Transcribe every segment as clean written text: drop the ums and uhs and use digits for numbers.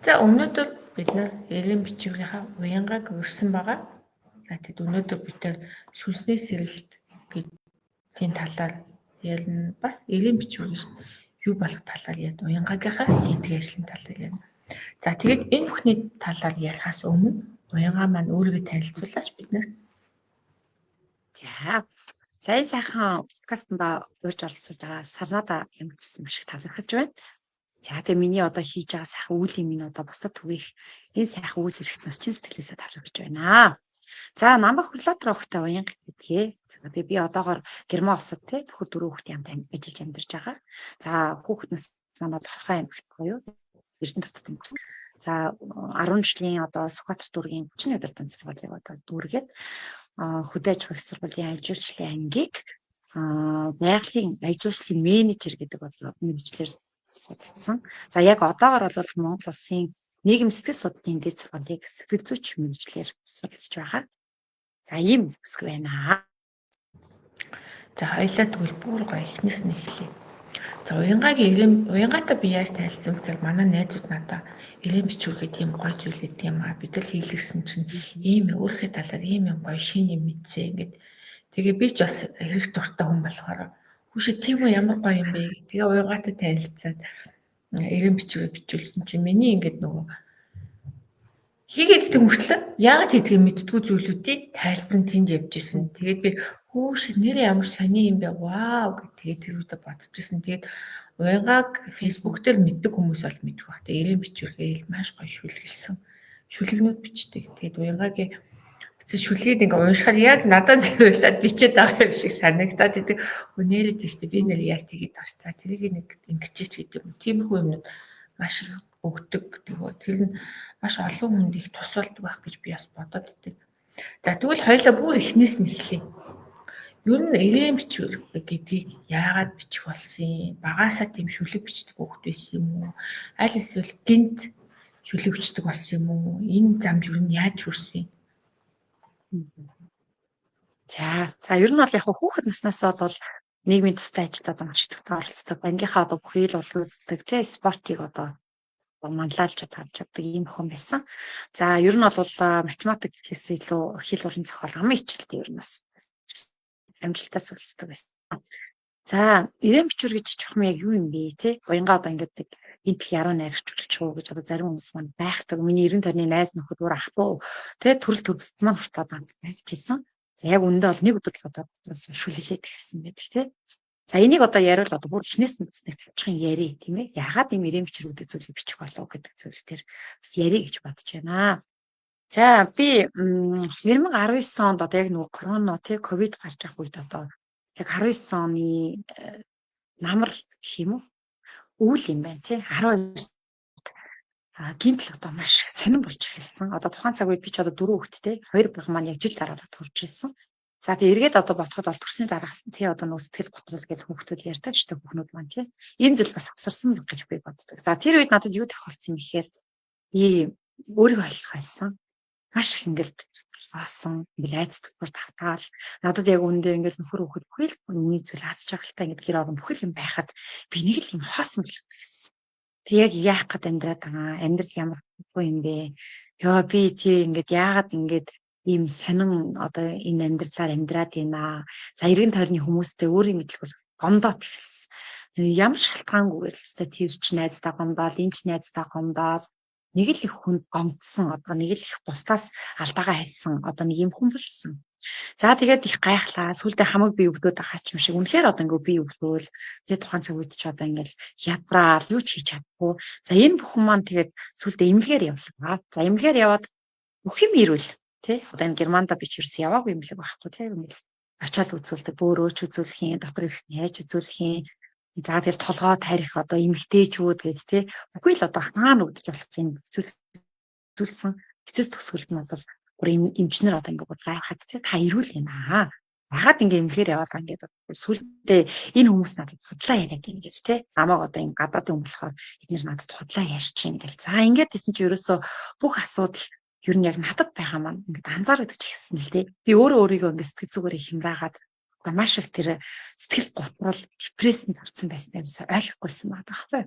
За, өнөөдөр бид нар эрийн бичвэрийнхаа уянгаг урьсан байгаа. За, тэгэд өнөөдөр бид нар сүнсний сэрэлт гэдгийн талаар ярина. Бас эрийн бичвэр гэж юу болох талаар ярина. Уянгагийнхаа хийдэг ажлын талаар ярина. За, тэгээд энэ бүхний талаар ярихаас өмнө уянга маань өөрийгөө танилцуулаач бид нарт. За. За, энэ сайхан подкастнда урьж оролцуулж байгаа Сарнада ямагчсан маш их талархаж байна. За, тэгээ миний одоо хийж байгаа сайхан үйлийн минь одоо бусдад түгээх энэ сайхан үйл хэрэгт нас чин сэтгэлээсээ талархаж байна. За, намайг Хүллатар огтой уянга гэдгээ. За, тэгээ би одоогоор Герман улсад тий нөхөр, дөрөв хүүхдийн хамт ажиллаж амьдарч байгаа. За, хүүхэд нас маань бол Хорхон аймагт буюу Эрдэнэ хотод өнгөрсөн. За, 10 жилийн одоо Сүхбаатар дүүргийн 31 өдөр дунд сургуулийг одоо дүүргээд, хөдөө аж ахуйн их сургуулийн аж үйлчлийн ангийг байгалийн аж үйлчлийн менежер гэдэг одоо мэргэжлээр судалсан. За, яг одоогор бол Монгол улсын нийгэм сэтгэл судлалын дээд сургуулийг сэтгэл зүйч мэргэжлээр судалж байгаа. За, ийм өсг байна. За, хоёлаа тэгвэл бүр гоё эхнээс нь эхлэе. За, уянгагийн ирэм уянгаатай би яаж танилцсан гэхээр манай найзууд надаа ирэм бичвэр гэдэг ийм гоё зүйл гэдэг юм аа. Бид л хийлгэсэн чинь ийм өөрийнхөө талаар ийм юм гоё шинэ юм мэдсэ ингээд. Тэгээ би ч бас хэрэг дуртай хүн болохоор хүүшээ, тийм үү, ямар гоё юм бэ. Тэгээ уянгаатай танилцаад ирэм бичвэр бичүүлсэн чинь миний ингээд нөгөө хийгээд идэг мөртлөө яагаад хийдгийг мэддэггүй зүйлүүдийг тайлбар нь тэнд явж исэн. Тэгээд би хүүш, нэр ямар сони юм бэ? Вау гэх тэгээд тэр үедээ бодож исэн. Тэгээд уянгааг Facebook дээр мэддэг хүмүүс бол мэдэх бах. Тэгээд эрийн бичвэргээл маш гоё шүлгэлсэн. Шүлгнүүд бичдэг. Тэгээд уянгагийн эцэс шүлгээд ингээ уншихаар яг надад зориулаад бичээд байгаа юм шиг санагдаад идэг. Нэрээ тийш би нэр яг тэгээд таш. За, тэрийг нэг ингэчээч гэдэг юм. Тиймэрхүү юмнууд маш их өгдөг. Тэгээ тэр нь маш олон хүнд их тус болдог байх гэж би бас бодоод идэг. За, тэгвэл хоёлаа бүр эхнээс нь эхлэе. Ер нь эрээн бичвэр гэдгийг яагаад бичих болсон юм? Багасаа тийм шүлэг бичдэг хүүхэд байсан юм уу? Аль эсвэл гинт шүлэг бичдэг болсон юм уу? Энэ замд ер нь яаж хүрсэн юм? За, за ер нь бол яг хүүхэд наснаас бол нийгмийн тустай ажилдаа маш их оролцдог. Ангийнхаа одоо бүхий л урлагийг үздэг, тий, спортыг одоо манлайлж одоо авч явдаг ийм охин байсан. За, ер нь бол математик гэхээс илүү хэл уран зохиол, амын хичээлтэй ер нь бас амжилттай суралцдаг байсан. За, ирээн бичвэр гэж чухам яг юу юм бэ, те? Уянга одоо ингээд нэг гинтл яруу найрагч уу гэж одоо зарим хүмүүс маань байхдаг. Миний 90 тонны найз нөхөд бүр ах トゥ те төрөл төгсөлт маань хүртэл одоо байжсэн. За, яг үүндээ бол нэг өдөр л одоо шүлгэлээд эхэлсэн байдаг те. За, энийг одоо яриул одоо бүр эхнээс нь бас нэг тавчхан яри, тийм ээ. Яагаад ийм ирээн бичвэр гэдэг зүйлийг бичих болов гэдэг зүйл төр бас яри гэж бодож байна. За, би 2019 онд одоо яг нөгөө корона тий ковид гарч ирэх үед одоо яг 19 оны намар гэх юм уу? Өвөл юм байна тий 12 гинтл одоо маш их сонирн болж эхэлсэн. Одоо тухайн цаг үед би ч одоо дөрөв хүүхэдтэй, хоёр бага маань яг жил дараалал төрж ирсэн. За, тэгээ эргээд одоо бодоход бол төрсний дараагс тий одоо нөгөө сэтгэл готрол гэж хүүхдүүд ярьдаг шүү дээ, хүүхнүүд маань тий. Энэ зүйл бас авсарсан гэж би боддог. За, тэр үед надад юу тохиолдсон юм гэхээр би өөрийгөө ойлгох байсан, маш их ингээл лаасан, ингээл айц төгөр тавтаал, надад яг үүндээ ингээл нөхөр, хүүхэд, бүхэл миний зүйл аз жаргалтай ингээд гэр орон бүхэл юм байхад би нэг л юм хоосон болох гэсэн. Тэг яг яах гээд амьдраад байгаа, амьдрал ямар хөө юм бэ? Йоо, би тий ингээд яагаад ингээд ийм сонин одоо энэ амьдралаар амьдраад байна. За, эргэн тойрны хүмүүстэй өөрийн мэдлэг бол гомдоод эхэлсэн. Ямар шалтгаангүйгээр л өстой тэр ч найздаа гомдоол, энэ ч найздаа гомдоол, нэг л их хүнд гомдсон, одоо нэг л их бусдаас алдаагаа хайсан одоо нэг юм хүн болсон. За, тэгээд их гайхлаа. Сүүлдээ хамаг би өвдөөд байгаа ч юм шиг. Үнэхээр одоо ингээ би өвдөөл. Тэгээд тухайн цаг үед ч одоо ингээл ядраал, юу ч хийж чадахгүй. За, энэ бүхэн маань тэгээд сүүлдээ эмнэлгээр явлаа. За, эмнэлгээр яваад бүх юм ирүүл. Тэ, одоо энэ Германда би ч ерөөс яваагүй эмнэлэг байхгүй, тэ, ингээл очиод үзүүлдэг, бөөрөөч үзүүлэх юм, дотор ирэх нь яаж үзүүлэх юм. За, тэгэл толгой тарих одоо эмгтээчүүд гээд те үгүй л одоо хаана өвдөж болох юм зүйлсэн. Эцэс төгсгөлд нь бол бүр эмчнэр одоо ингээ бүр гайхаад те, та ирүүл юм аа. Ягаад ингээ эмнэлгээр яваад байгаа ингээд сүултээ энэ хүмүүс надад худлаа яриад юм гэл те. Намайг одоо юм гадаадын хүн болохоор эднэр надад худлаа ярьж юм гэл. За, ингээд гэсэн чи ерөөсөө бүх асуудал ер нь яг надад байгаа маань ингээд анзаарагдаж эхэлсэн л дээ. Би өөрөө өөрийгөө ингээд сэтгэл зүгээрээ хямраагаад одоо маш их тэр сэтгэл готрол, депрессэнд орсон байснаа ерөөсөө ойлгохгүйсэн байгаа байхгүй.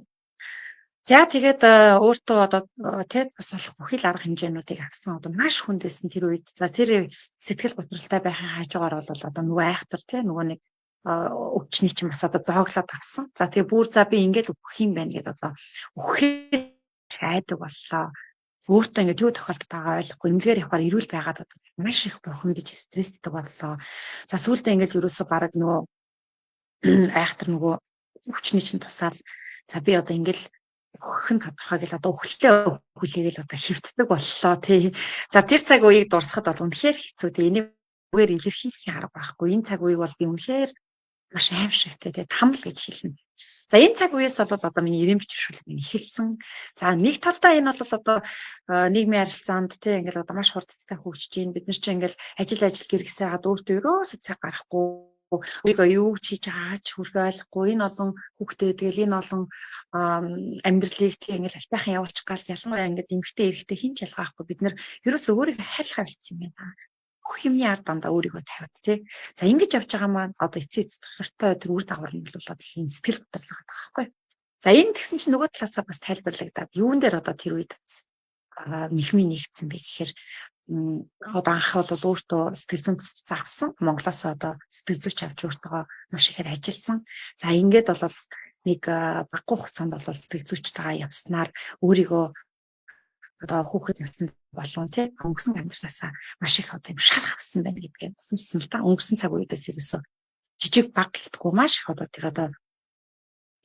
За, тэгээд өөртөө одоо тий бас болох бүхий л арга хэмжээнүүдийг авсан. Одоо маш хүнд байсан тэр үед. За, тэр сэтгэл готролтой байхын хажуугаар бол одоо нөгөө айхтар тий нөгөө нэг өвчний чинь бас одоо зооглоод авсан. За, тэгээ бүр за би ингээд үхэх юм байна гэдээ одоо үхэхээр айдаг боллоо. Өөртөө ингээд юу тохиолдод байгаа ойлгохгүй, эмнэлгээр явахаар эрүүл байгаад одоо маш их бухимдаж стресстэй боллоо. За, сүүлдээ ингээд ерөөсөө бараг нөгөө айхтар нөгөө өвчний чинь тусаал, за би одоо ингээд үхэх нь тодорхой гэл одоо үхлээ хүлээгээл одоо хэвтдэг боллоо тий. За, тэр цаг үеийг дурсахад бол үнэхээр хэцүү тий. Энийг үгээр илэрхийлэх арга байхгүй. Энэ цаг үеийг бол би үнэхээр маш аимшигтай тий, тамал гэж хэлнэ. За, энэ цаг үеэс бол одоо миний ирээн бичвэршүүлэг минь эхэлсэн. За, нэг талдаа энэ бол одоо нийгмийн харилцаанд тий ингээл одоо маш хурдтай хөгжиж байна. Бид нар чинь ингээл ажил ажил гэргэсээ хагаад өөртөө ерөөсөө цаг гаргахгүй, өөрийгөө юу ч хийж байгаа ч хүрхээ ойлгохгүй, энэ олон хүүхдээ, тэгэл энэ олон амьдралыг тий ингээл айтайхан явуулчих гал, ялангуяа ингээд эмэгтэй эрэгтэй хэн ч ялгаахгүй, бид нар ерөөсөө өөрийгөө хайрлахаа болчихсон юм байна. Бүх юмны ард дандаа өөрийгөө тавиад тий. За, ингэж явж байгаа маань одоо эцээ эц тодорхой тэр үр дагавар нь бол одоо энэ сэтгэл готрол байгаа байхгүй. За, энэ тэгсэн чинь нөгөө талаасаа бас тайлбарлагдаад, юун дээр одоо тэр үед бас мэлмийн нэгдсэн бэ гэхээр одоо анх бол өөртөө сэтгэл зүйн тусалцаа авсан. Монголоос одоо сэтгэл зүйч авч өөртөө маш ихээр ажилласан. За, ингээд бол нэг багагүй хугацаанд бол сэтгэл зүйчтэйгээ явснаар өөрийгөө одоо хүүхэд наснд болон тий өнгөрсөн амьдралаасаа маш их одоо юм шарах авсан байна гэдгээ ухамсарсан л да. Өнгөрсөн цаг үеэдээс ерөөсөө жижиг баг гэлтгүй маш их одоо тэр одоо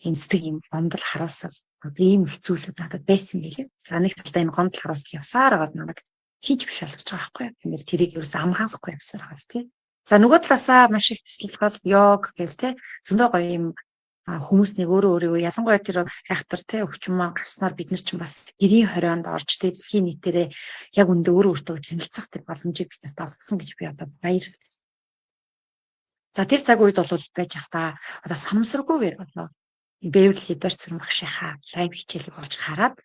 ийм сэтгэл юм гомдол харуулсал одоо ийм их зүйлүүд надад байсан байлээ. За, нэг талдаа энэ гомдол харуулсал явсаар байгаад намайг хинч биш болгож байгаа байхгүй юу. Ингээл тэрийг ерөөсөө амгаалахгүй явсаар байгаа тий. За, нөгөө талаасаа маш их бясалгал, йог гэл тий зөндөө гоё юм хүмүүс нэг өөрөө өөрийгөө, ялангуяа тэр айхтар тий өвчин маань гарснаар бид нар чинь бас гэрийн хорионд орж тий дэлхийн нийтээрээ яг үндэ өөрөө өөртөө танилцах тэр боломжийг бид нарт олгосон гэж би одоо баярлалаа. За, тэр цаг үед бол байж байхдаа одоо самсаргүйгээр одоо Беверли Дорцрон багшийнхаа live хичээлийг олж хараад,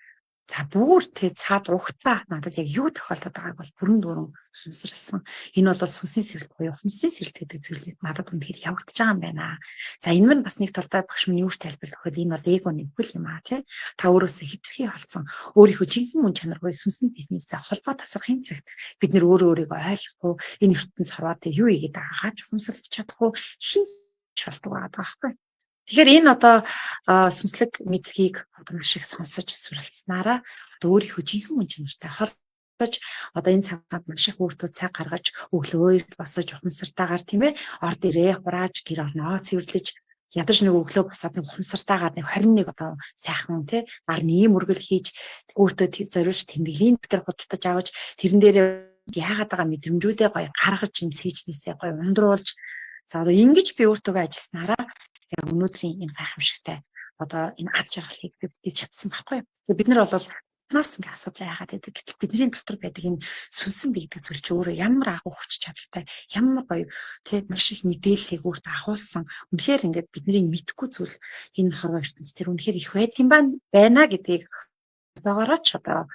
за бүр тэ цаад угтаа надад яг юу тохиолдод байгааг бол бүрэн дүүрэн ухамсарласан. Энэ бол сүнсний сэрэлт буюу ухамсарын сэрэлт гэдэг зүйлийг надад үнэхээр явагдаж байгаа юм байна. За, энэ мань бас нэг талдаа багш минь юу ч тайлбарлах гэхэд энэ бол эгоны үхэл юм аа тий. Та өөрөөсөө хэтэрхий холцсон, өөрийнхөө жинхэнэ мөн чанар буюу сүнсний бизнесээ холбоо тасрахын цагт бид нэр өөрөө өөрийгөө ойлгохгүй, энэ ертөнц хорвоо дээр юу хийгээд байгаагаа ч ухамсарлаж чадахгүй хин ч болдог байгаа байхгүй. Тэгэхээр энэ одоо сүнслэг мэдлэгийг одоо маш их сонсож суралцсанараа одоо өөрийнхөө жинхэнэ мөн чанартай холбож, одоо энэ цагт маш их өөртөө цаг гаргаж, өглөө босож ухамсартайгаар тийм ээ орд ирээ хурааж, гэр орноо цэвэрлэж, ядаж нэг өглөө босоод нэг ухамсартайгаар нэг 21 одоо сайхан тий гарны ийм үргэл хийж, өөртөө зориулж тэмдэглэлийн дэвтэр худалдаж аваж, тэрэн дээрээ яагаад байгаа мэдрэмжүүдээ гоё гаргаж, юм цээжнээсээ гоё ундруулж, за одоо ингэж би өөртөөгөө ажилласнараа яг өнөөдрийн энэ гайхамшигтай одоо энэ ад жаргалыг би бүтээж чадсан байхгүй юу. Тэгээ бид нар бол нас ингээ асуудал яагаад гэдэг. Гэтэл бидний дотор байдаг энэ сүнсэн бие гэдэг зүйл чи өөрөө ямар агуу хүч чадалтай, ямар гоё тий маш их мэдээллийг өөртөө агуулсан. Үнэхээр ингээд бидний мэдхгүй зүйл энэ хорвоо ертөнц тэр үнэхээр их байдаг юм байна гэдгийг одоогоороо ч одоо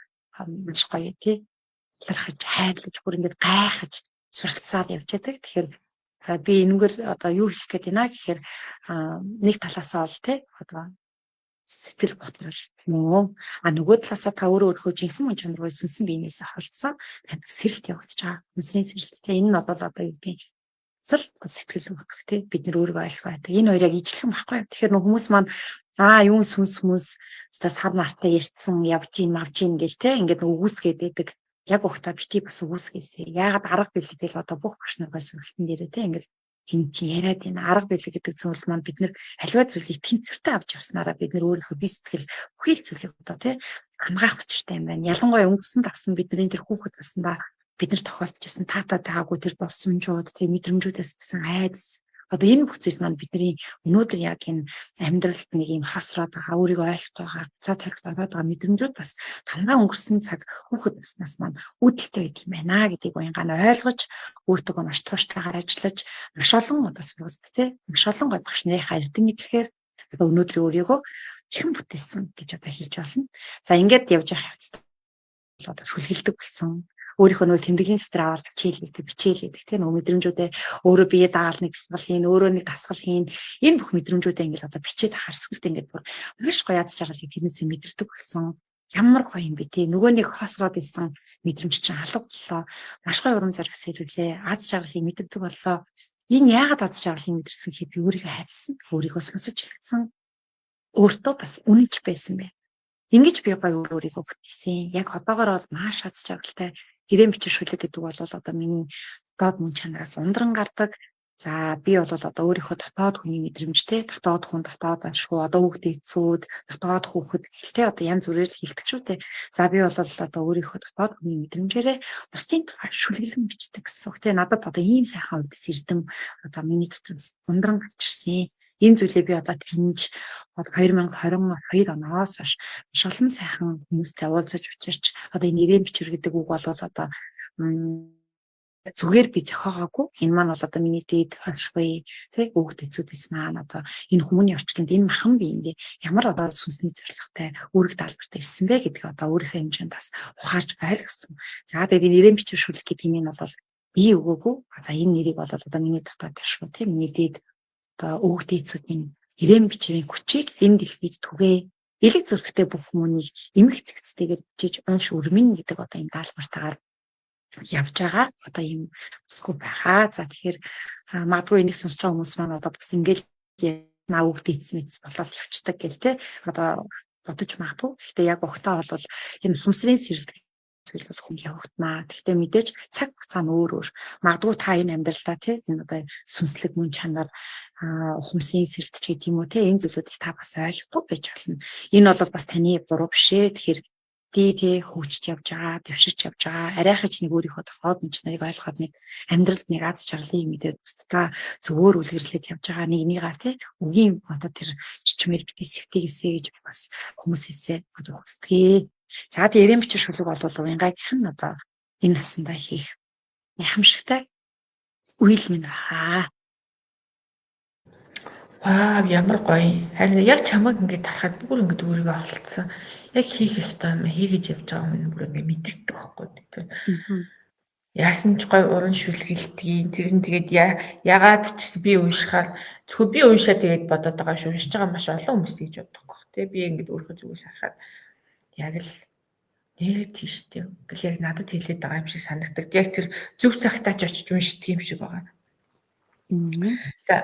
маш гоё тий талархаж, хайрлаж, бүр ингээд гайхаж суралцсаар явж байдаг. Тэгэхээр би энэгээр одоо юу хэлэх гээд байна гэхээр нэг талаасаа бол тий одоо сэтгэл готрол мөн а нөгөө талаасаа та өөрөө өөрийнхөө жинхэнэ мөн чанар буюу сүнсэн биенээс холдсон танд сэрэлт явагдаж байгаа. Хүнсний сэрэлт тий энэ нь бол одоо юу гэдгийг сал сэтгэл хөдлөх тий бид нар өөрийгөө ойлгох байдаг. Энэ хоёр яг ижлэх юм байхгүй. Тэгэхээр нөх хүмүүс маань аа юун сүнс хүмүүс өстой сар нартай ярьцсан явж ийн мавж ийн гэл тий ингээд үгүйсгээд байдаг. Яг угтаа бити бас үгүйсгээсэй. Яагаад арга бэлэг гэл одоо бүх багш нар гой сургалтын дээрээ тий ингээд хин чинь яриад байна. Арга бэлэг гэдэг зүйл маань бид нэр аливаа зүйлийг тэнцвэртэй авч явснараа бид нэр өөрийнхөө бие сэтгэл бүхий л зүйлийг одоо тий хамгаах учиртай юм байна. Ялангуяа өнгөрсөн давсан бидний тэр хүүхэд насндаа бид нар тохиолдож исэн таатаа таагүй тэр дурсамжууд тий мэдрэмжүүдээс басан айдас, одоо энэ бүх зүйл маань бидний өнөөдөр яг энэ амьдралд нэг юм хосроод байгаа, өөрийгөө ойлгохгүй байгаа, цаа тарихт ороод байгаа мэдрэмжүүд бас дандаа өнгөрсөн цаг хүүхэд наснаас маань үүдэлтэй байдаг юм байна гэдгийг уянгаа нь ойлгож, өөртөө маш тууштайгаар ажиллаж, маш олон одоо сургалт те маш олон гой багш нарынхаа эрдэм мэдлэгээр одоо өнөөдрийн өөрийгөө ихэн бүтээсэн гэж одоо хэлж болно. За, ингээд явж явах явцад одоо шүлгэлдэг болсон. Өөрийнхөө нөгөө тэмдэглэлийн дэвтэр аваад бичээл бичээл гэдэг тийм нөгөө мэдрэмжүүдээ өөрөө бие дагаал нэг дасгал хийн, өөрөө нэг дасгал хийн. Энэ бүх мэдрэмжүүдээ ингээл одоо бичээд ахаар сүлд ингээд бүр маш гоё аз жаргалыг тэрнээсээ мэдэрдэг болсон. Ямар гоё юм бэ те. Нөгөө нэг хосроод исэн мэдрэмж чинь алга боллоо. Маш гоё урам зориг сэрвлээ. Аз жаргалыг мэдэрдэг боллоо. Энэ яагаад аз жаргалыг мэдэрсэн гэхэд би өөрийгөө хайрлсан, өөрийгөө сонсож эхэлсэн. Өөртөө бас үнэнч байсан бэ. Ингэж би гоё өөрийгөө бүтээсэн. Яг одоогор бол маш аз жаргалтай. Ирээн бичир шүлэг гэдэг бол одоо миний дотоод мөн чанараас ундран гардаг. За би бол одоо өөрийнхөө дотоод хүний мэдрэмжтэй, дотоод хүн, дотоод ашгүй, одоо хүүхдээ эцүүд, дотоод хүүхэд гэлтэй одоо янз бүрээр л хэлдэг шүү дээ. За би бол одоо өөрийнхөө дотоод хүний мэдрэмжээрээ бусдын тухай шүлгэлэн бичдэг гэсэн үг те. Надад одоо ийм сайхан үдээс эрдэм одоо миний дотроос ундран гарч ирсэн. Энэ зүйлээ би одоо таньж одоо 2022 оноос хойш маш олон сайхан хүмүүстэй уулзаж учирч одоо энэ ирээн бичвэр гэдэг үг бол одоо зүгээр би зохиогоогүй. Энэ маань бол одоо миний дээд хойшгүй тий өвгд эцүүдээс маань одоо энэ хүмүүний орчлонд энэ махан биеиндээ ямар одоо сүнсний зорилготой үүрэг даалгавартай ирсэн бэ гэдгийг одоо өөрийнхөө хэмжээнд бас ухаарч ойлгосон. За тэгээд энэ ирээн бичвэр шүлэг гэдэг юм нь бол би өгөөгүй. За энэ нэрийг бол одоо миний дотоод хойшгүй тий миний дээд одоо өвгд эцүүдийн ирээн бичвэрийн хүчийг энэ дэлхийд түгээ. Элэг зүрхтэй бүх хүмүүнийг эмх цэгцтэйгээр бичиж унш өрмөн гэдэг одоо энэ даалгавартайгаар явж байгаа одоо ийм өсгөө байгаа. За тэгэхээр магадгүй энийг сонсож байгаа хүмүүс маань одоо бас ингээл наа үг дийц мэц болол явцдаг гэл те одоо бодож магадгүй. Гэхдээ яг огтоо бол энэ ухамсарын сэрэлт зүйл бол хүн явагдана. Гэхдээ мэдээж цаг хугацаа нь өөр өөр. Магадгүй та энэ амьдралдаа те энэ одоо сүнслэг мөн чанар ухамсарын сэрэлт ч гэдэг юм уу те энэ зүйлүүдийг та бас ойлгохгүй байж болно. Энэ бол бас таны буруу биш ээ. Тэгэхээр тий тий хөгжиж явж байгаа, дэвшиж явж байгаа. Арайхаж нэг өөрийнхөө дотоод мөн чанарыг ойлгоход нэг амьдралд нэг аз жаргалыг мэдээд бусдаа зөвөр үлгэрлээд явж байгаа нэг нэгаар тий үгийн одоо тэр чичмээр битгий сэвтэйгээсэй гэж бас хүмүүсээсээ одоо хүсдэг. За тэгээ ирээн бичир шүлэг бол уянгаагийнх нь одоо энэ насандаа хийх гайхамшигтай үйл минь баа. Вау, ямар гоё. Харин яг чамайг ингээд харахад бүр ингээд өөрийгөө олцсон. Яг хийх ёстой юм хийгэж явж байгаа юм бүр ингээд мэдэрдэг байхгүй. Тэр яасан ч гоё уран шүлгэлтгийн тэр нь тэгээд ягаад ч би уншихаар зөвхөн би уншаа тэгээд бодоод байгаа шүү. Уншиж байгаа маш олон хүмүүс тэгж боддог байх. Тэ би ингээд өөрийнхөө зүгээс харахад яг л нэрээ тийштэй. Ингээл яг надад хэлээд байгаа юм шиг санагдаг. Яг тэр зөв цагтаа ч очиж уншдаг юм шиг байгаа. За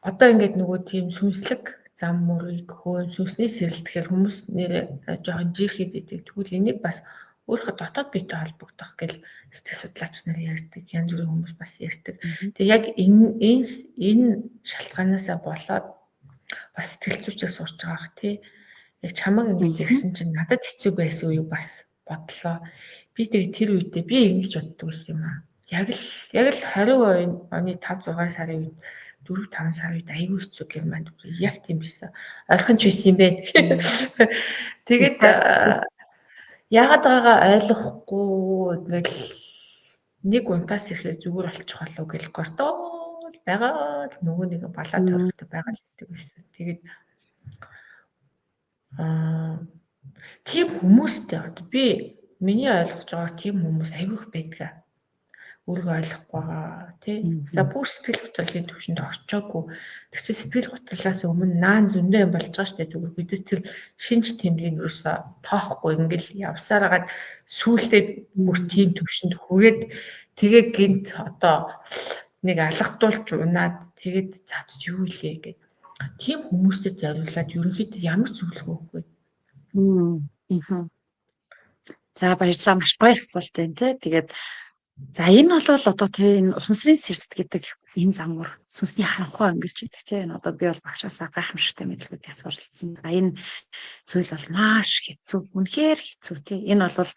одоо ингээд нөгөө тийм сүнслэг зам мөрийг хөө сүнсний сэрэлтгэхээр хүмүүс нэрээ жоохон жирэхэд идэг. Тэгвэл энийг бас өөрийнхөө дотоод биетэй холбогдох гэл сэтгэл судлаач нар ярьдаг. Янз бүрийн хүмүүс бас ярьдаг. Тэгээ яг энэ энэ энэ шалтгаанасаа болоод бас сэтгэл зүйчээр сурч байгаа х тий. Яг чамаг ингэж ярьсан чинь надад хэцүү байсан үе бас бодлоо. Би тэгээ тэр үедээ би ингэж боддог байсан юм аа. Яг л 20 оны 5 6 сарын үед 4 5 сарын үед айгүй хэцүү Германд яг тийм байсан. Орхин ч байсан юм бэ. Тэгээд яагаад байгаагаа ойлгохгүй ингээл нэг унтаас ирэхээр зүгээр болчих болов гэл гортоо байгаа л нөгөө нэг балаа тойрогтой байгаа л гэдэг байсан. Тэгээд тийм хүмүүстэй одоо би миний ойлгож байгаа тийм хүмүүс айгүйх байдаг. Өөрийгөө ойлгохгүй байгаа тий. За бүр сэтгэл готрлын төвшөнд орчоогүй. Тэр чинь сэтгэл готрлоос өмнө наан зөндөө юм болж байгаа шүү дээ. Зүгээр бид тэр шинж тэмдгийг юусоо тоохгүй ингээл явсаар хагаад сүүлдээ бүр тийм төвшөнд хүрээд тэгээ гинт одоо нэг алгадуулж унаад тэгээд цаад юу илээ гэд. Тийм хүмүүстэй зориулаад ерөнхийдөө ямар зөвлөгөө өгөх вэ? За баярлалаа, маш гоё асуулт байна те. Тэгээд за энэ бол одоо тий энэ ухамсарын сэрэлт гэдэг энэ замур сүнсний харанхуй өнгөлж байдаг тий. Энэ одоо би бол багшаасаа гайхамшигтай мэдлэгүүдээс суралцсан. За энэ зүйл бол маш хэцүү, үнэхээр хэцүү тий. Энэ бол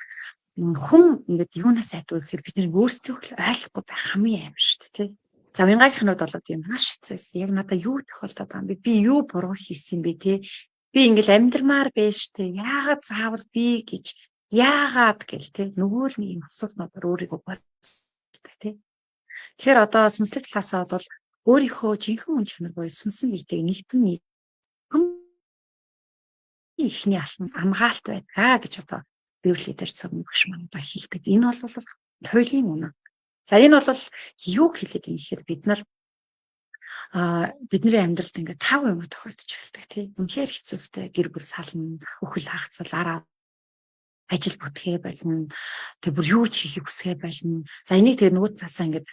хүн ингээд юунаас айдгүй гэхээр бид нэг өөрсдөө ойлгохгүй байх хамгийн амар шүү дээ тий. За уянгаагийнхнууд бол тийм маш хэцүү байсан. Яг надад юу тохиолдоод байгаа юм бэ? Би юу буруу хийсэн бэ тий? Би ингээл амьдрмаар байж тий. Яагаад заавал би гэж яагаад гэл тий. Нөгөө л нэг юм асуултнуудаар өөрийгөө боддог тий. Тэгэхээр одоо сүнслэг талаасаа бол өөрийнхөө жинхэнэ мөн чанар буюу сүнсэн биетэйг нэгтэн нэг хамгийн ихний алхам амгаалт байдгаа гэж одоо Библи дээр цөм багш маань одоо хэлдэг. Энэ бол туйлын үнэн. За энэ бол юуг хэлээд юм гэхээр бид нар бидний амьдралд ингээд тав юм тохиолдож эхэлдэг тий. Үнэхээр хэцүүтэй гэр бүл сална, үхэл хагцал, араа ажил бүтгээ болно. Тэг бүр юу ч хийхийг хүсгээ болно. За энийг тэгээ нөгөө цаасаа ингээд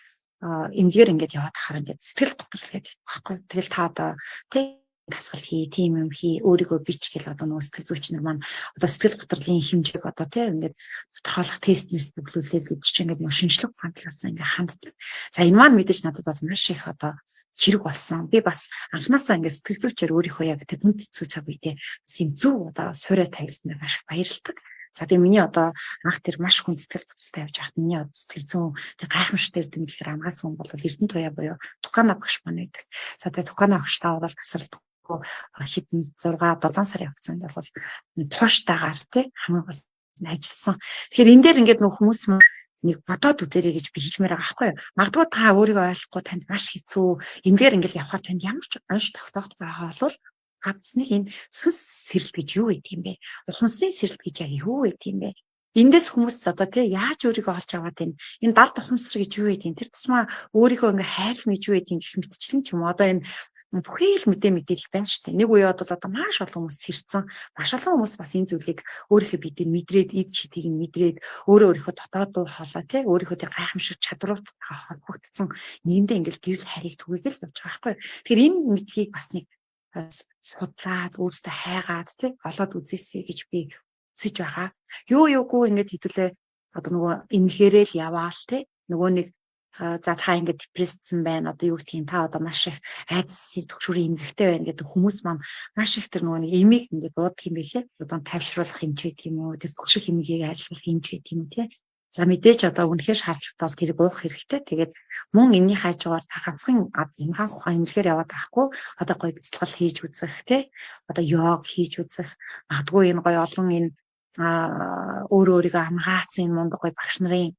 эмнэлгээр ингээд яваад хахаар ингээд сэтгэл готрол гэдэг байхгүй. Тэгэл та одоо тий дасгал хий, тийм юм хий, өөрийгөө бич гэл одоо нөгөө сэтгэл зүйч нар маань одоо сэтгэл готрлын хэмжээг одоо тий ингээд тодорхойлох тест мэс бүглүүлээл гэдэг чинь ингээд нөгөө шинжлэх ухаан талаас ингээд ханддаг. За энэ маань мэдээж надад бол маш их одоо хэрэг болсон. Би бас анханасаа ингээд сэтгэл зүйчээр өөрийнхөө яг тэдэнд хэцүү цаг үедээ бас юм зөв одоо суурь тавилснаар маш их баярлалдаг. За тэгээ миний одоо анх тэр маш хүн сэтгэл готролтой явж байхад миний одоо сэтгэл зүйн тэр гайхамшигтай эрдэмтэд амгаасан хүн бол Эрдэнэ Туяа буюу Тукана багш маань байдаг. За тэгээ Тукана багштай бол тасралтгүй хэдэн 6 7 сарын хугацаанд бол тууштайгаар тий хамгийн гол нь ажилласан. Тэгэхээр энэ дээр ингээд нөх хүмүүс нэг бодоод үзэрэй гэж би хэлмээр байгаа байхгүй юу. Магадгүй та өөрийгөө ойлгохгүй танд маш хэцүү эмгээр ингээд явхаар танд ямар ч онш тогтоох байгаа бол гавцныг энэ сүнс сэрэлт гэж юу гэдэг юм бэ? Ухамсарын сэрэлт гэж яг юу гэдэг юм бэ? Эндээс хүмүүс одоо тий яаж өөрийгөө олж аваад байна? Энэ далд ухамсар гэж юу гэдэг юм? Тэр тусмаа өөрийгөө ингээ хайрлах гэж юу гэдэг юм гэх мэтчлэн ч юм уу. Одоо энэ бүхий л мэдээлэл байна шүү дээ. Нэг үе бол одоо маш олон хүмүүс сэрцэн, маш олон хүмүүс бас энэ зүйлийг өөрийнхөө биедээ мэдрээд, эд шидийг нь мэдрээд, өөрөө өөрийнхөө дотоод дуу хоолой тий өөрийнхөө тэр гайхамшиг чадваруудтайгаа холбогдсон нэгэндээ ингээл гэрэл хайрыг түгээгээл явж байгаа байхгүй. Тэгэхээр энэ мэдлэгийг бас нэг судлаад өөрсдөө хайгаад тий олоод үзээсэй гэж би хүсэж байгаа. Юу юугүй ингээд хэдүүлээ одоо нөгөө эмнэлгээрээ л яваал тий нөгөө нэг за та ингээд депрессцэн байна одоо юу гэдгийг та одоо маш их айдсын төгшүүрийн эмгэгтэй байна гэдэг хүмүүс маань маш их тэр нөгөө нэг эмийг ингээд буудах юм билээ. Одоо тайвшруулах хэмжээ тийм үү тэр төгших эмгэгийг арилгах хэмжээ тийм үү тий. За мэдээж одоо үнэхээр шаардлагатай бол тэрийг уух хэрэгтэй. Тэгээд мөн энэний хажуугаар та ганцхан эмгаан ухаан эмнэлгээр яваад байхгүй одоо гоё бяцлал хийж үзэх тий. Одоо йог хийж үзэх. Магадгүй энэ гоё олон энэ өөрөө өөрийгөө хамгаалсан энэ мундаг гоё багш нарын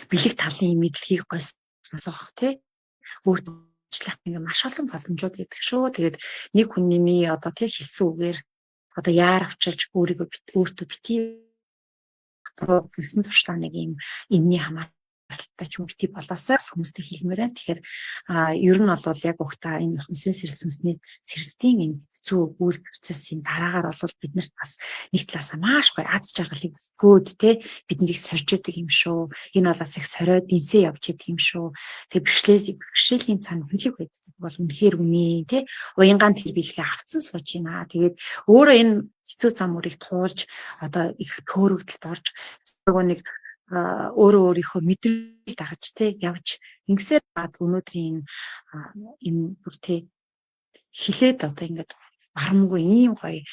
бэлэг талын мэдлэгийг гоё сонсох тий. Өөртөө ажиллах ингээ маш олон боломжууд гэдэг шүү. Тэгээд нэг хүний одоо тий хэлсэн үгээр одоо яар авчилж өөрийгөө өөртөө битгий болсон туршлага нэг юм энэний хамааралтай ч юм бити болоосой бас хүмүүстэй хэлмээр байна. Тэгэхээр ер нь бол яг угтаа энэ ухамсарын сэрэлт сүнсний сэрэлтийн энэ хэцүү үйл процессын дараагаар бол биднэрт бас нэг талаасаа маш гоё аз жаргалыг өгөөд те биднийг сорж идэг юм шүү. Энэ бол бас их сориод инсээ явж идэг юм шүү. Тэгээ бэрхшээлийн цаана хүлэг байдаг бол үнэхээр үнэ те уянгаан тэр бэлгээ авцсан сууж байна. Тэгээд өөрөө энэ хэцүү зам мөрийг туулж одоо их төөрөгдөлд орж нөгөө нэг өөрөө өөрийнхөө мэдрийг дагаж те явж ингэсээр бад өнөөдрийн энэ бүр те хилээд одоо ингээд барамгүй ийм гоё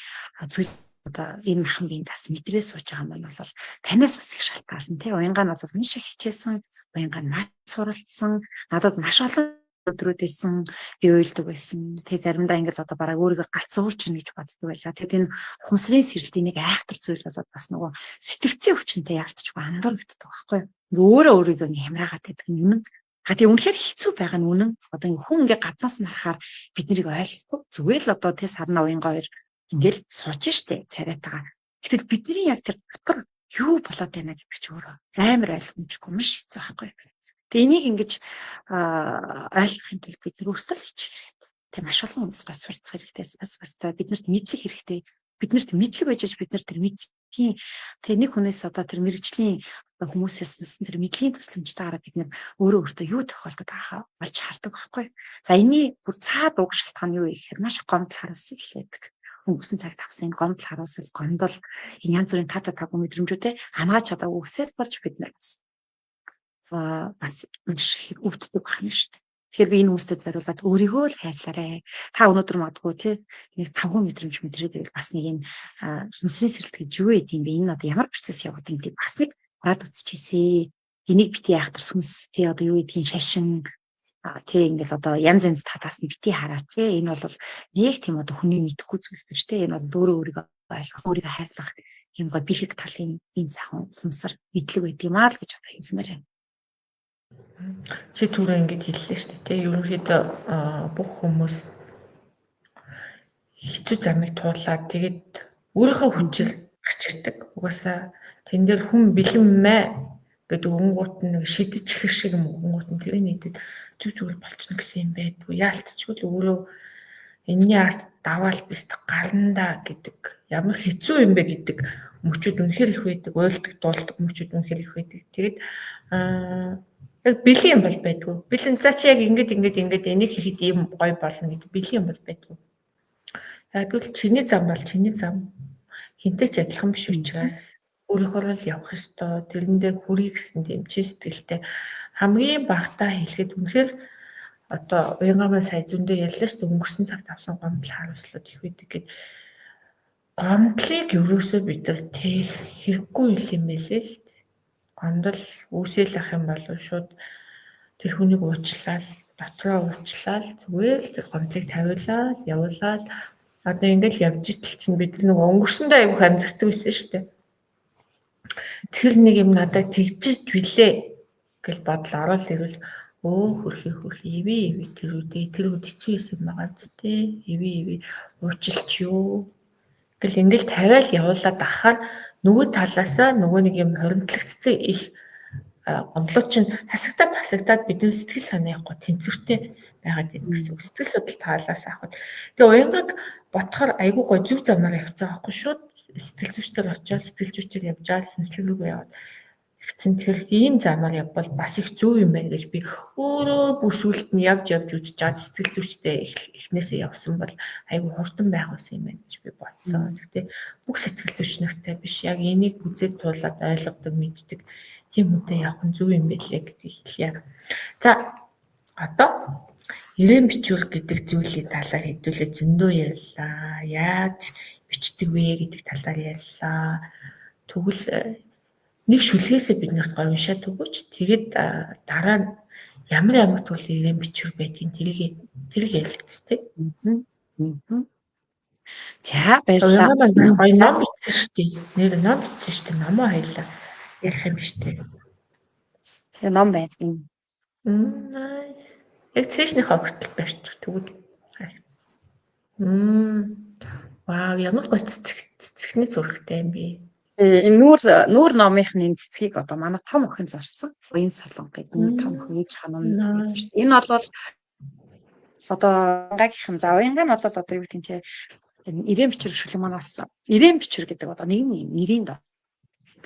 зүйл одоо энэ махан биеийн тас мэдрээ сууж байгаа юм бол танаас бас их шалтгаална те. Уянгаа нь бол маш их хичээсэн, уянгаа нь маш суралцсан, надад маш олон өдрүүд байсан, би уйлдаг байсан. Тэг заримдаа ингээд одоо бараг өөрийгөө галзуурч ийн гэж боддог байлаа. Тэгэд энэ ухамсарын сэрэлтийн нэг айхтар зүйл болоод бас нөгөө сэтгцийн өвчнөд ялцчгүй андуурагддаг байхгүй юу? Ингээ өөрөө өөрийгөө ингээ хямраагаад байдаг нь үнэн. А тэгээ үнэхээр хэцүү байгаа нь үнэн. Одоо ингээ хүн ингээ гаднаас нь харахаар бид нарыг ойлгохгүй. Зүгээр л одоо тэ сарна уянгаа хоёр ингээл сууж штэ царайтагаа. Гэтэл бидний яг тэр дотор юу болоод байна гэдэг чи өөрөө амар ойлгомжгүй маш хэцүү байхгүй юу? Тэгээ энийг ингэж ойлгохын тулд бид нар өөрсдөө л хичих хэрэгтэй. Тэг маш олон хүмүүс гас суралцах хэрэгтэй. Бас бас та биднэрт мэдлэг хэрэгтэй. Биднэрт мэдлэг байж бид нар тэр мэдлэгийн тэг нэг хүнээс одоо тэр мэрэгжлийн хүмүүсээс сонссон тэр мэдлийн тусламжтайгаараа бид нар өөрөө өөртөө юу тохиолдод байгааг олж хардаг байхгүй. За энэний бүр цаад уг шалтгаан юу вэ гэхээр маш гомдол харуулсан л байдаг. Өнгөрсөн цагт авсан энэ гомдол харуулсал гомдол энэ янз бүрийн тата тагуу мэдрэмжүүдээ хамгаалж чадаагүй гэсэл болж бид нар бас бас маш их өвддөг байх нь шүү дээ. Тэгэхээр би энэ хүмүүстэй зориулаад өөрийгөө л хайрлаарай. Та өнөөдөр магадгүй тий нэг тавгүй мэдрэмж мэдрээд байвал бас нэг энэ хүнсний сэрэлт гэж юу гэдэг юм бэ? Энэ одоо ямар процесс явагддаг юм бэ? Бас нэг хараад үзчихээсэй. Энийг бити айхтар сүнс тий одоо юу гэдгийг шашин тий ингээл одоо янз янз талаас нь бити хараач тий. Энэ бол нэг тийм одоо хүний мэдэхгүй зүйл биш тий. Энэ бол өөрөө өөрийгөө ойлгох, өөрийгөө хайрлах юм гой бэлэг талын ийм сайхан ухамсар мэдлэг байдаг юм аа л гэж одоо хэлмээр байна. Чи түрүү ингэж хэллээ шүү дээ тий. Ерөнхийдөө бүх хүмүүс хэцүү замыг туулаад тэгээд өөрийнхөө хүчээр Гарч ирдэг. Угаасаа тэн дээр хүн бэлэн мэ гэдэг өнгөт нь нэг шидэж ихэр шиг юм өнгөт нь тэрийг нийтэд зүг зүгээр болчихно гэсэн юм байдгүй. Яалтчгүй л өөрөө энэний арт даваал биш гарнда гэдэг ямар хэцүү юм бэ гэдэг мөчүүд үнэхэр их байдаг, уйлдаг, дуулдаг мөчүүд үнэхэр их байдаг. Тэгэд яг бэлэн юм бол байдгүй. Бэлэн за чи яг ингэж ингэж ингэж энийг хийхэд ийм гоё болно гэдэг бэлэн юм бол байдгүй. Яг л чиний зам бол чиний зам хинтэй ч адилхан биш учраас өөрийнхөө л явах ёстой. Тэрэндээ хүрье гэсэн тийм чин сэтгэлтэй хамгийн багтаа хэлэхэд үнэхээр одоо уянгамаа сая зөндөө ярьлаа шүү дээ, өнгөрсөн цагт авсан гомдол харуулслууд их байдаг гэд. Гомдлыг ерөөсөө бид нар тех хэрэггүй юм байлээ л. Гомдол үүсэл ах юм бол шууд тэр хүнийг уучлаад, дотроо уучлаад зүгээр л тэр гомдлыг тавиулаад явуулаад одоо ингээл явж итэл чинь бид нар нөгөө өнгөрсөндөө айгүйх амьдрдаг байсан шүү дээ. Тэр нэг юм надад тэгжиж билээ гэл бодол орол ирвэл өө хөрхи хөрхи ивэ ивэ тэр үдээ тэр үд хэцүү байсан байгаа зү ивэ ивэ уучлч юу гэл ингээл тавиал явуулаад ахаар нөгөө талаасаа нөгөө нэг юм хоримтлагдсан их гомдлоо чинь хасагтаад хасагтаад бидний сэтгэл санаа явахгүй тэнцвэртэй байгаад байна гэсэн үг. Сэтгэл судлал талаас авахд. Тэгээ уянгаг ботхоор айгүй гой зөв замаар явцгаа байхгүй шууд сэтгэл зүйчдэр очиод сэтгэл зүйчээр явжаал сүнслэг рүү яваад тэгсэн. Тэгэхээр ийм замаар явбал бас их зөв юм байна гэж би өөрөө бүр сүулт нь явж явж үзэж чад сэтгэл зүйчтэй эхнээсээ явсан бол айгүй хурдан байх байсан юм байна гэж би бодсон. Гэхдээ бүх сэтгэл зүйч нартай биш, яг энийг үзээд туулаад ойлгодог, мэддэг тийм хүнтэй явах нь зөв юм байлээ гэдгийг хэлье. За одоо ирээн бичвэр гэдэг зүйлийн талаар хэдүүлээ зөндөө ярьлаа. Яаж бичдэг вэ гэдэг талаар ярьлаа. Тэгвэл нэг шүлгээсээ бид нарт гоё уншаад өгөөч. Тэгээд дараа нь ямар ямар төрлийн ирээн бичвэр байдгийг тэрийг ярилцдаг. За баярлалаа. Гоё ном бичсэн шүү дээ. Нэр ном бичсэн шүү дээ. Номоо хоёлаа ярих юм шүү дээ. Тэгээ ном байна. Nice. Яг цээжнийхээ хүртэл барьчих тэгвэл. Вау, ямар гоё цэцэгний зурагтай юм бэ? Энэ нүүр номынх нь энэ цэцгийг одоо манай том охин зорсон. Уян солон гэдэг энэ том охин ээж хаа номын цэцгийг зорсон. Энэ бол одоо уянгаагийнхан за уянгаа нь бол одоо юу гэдэг нь те энэ ирээн бичвэр шүлэг маань бас ирээн бичвэр гэдэг одоо нийгмийн нэрийн доо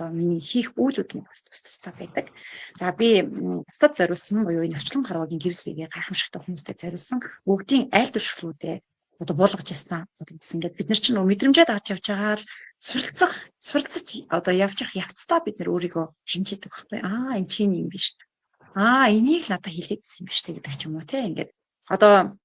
одоо миний хийх үйлүүд нь бас тус тустай байдаг. За би бусдад зориулсан буюу энэ орчлон харвагийн гэрлэгээ гайхамшигтай хүмүүстэй зориулсан бүгдийн айл түршлүүдээ одоо буулгаж яснаа. Ингээд бид нар чинь нөгөө мэдрэмжээ дагаж явж байгаа л суралцах одоо явж явах явцдаа бид нар өөрийгөө шинжээдэг байхгүй. Аа энэ чинь юм биш. Аа энийг л надад хэлээдсэн юм биш үү гэдэг ч юм уу те. Ингээд одоо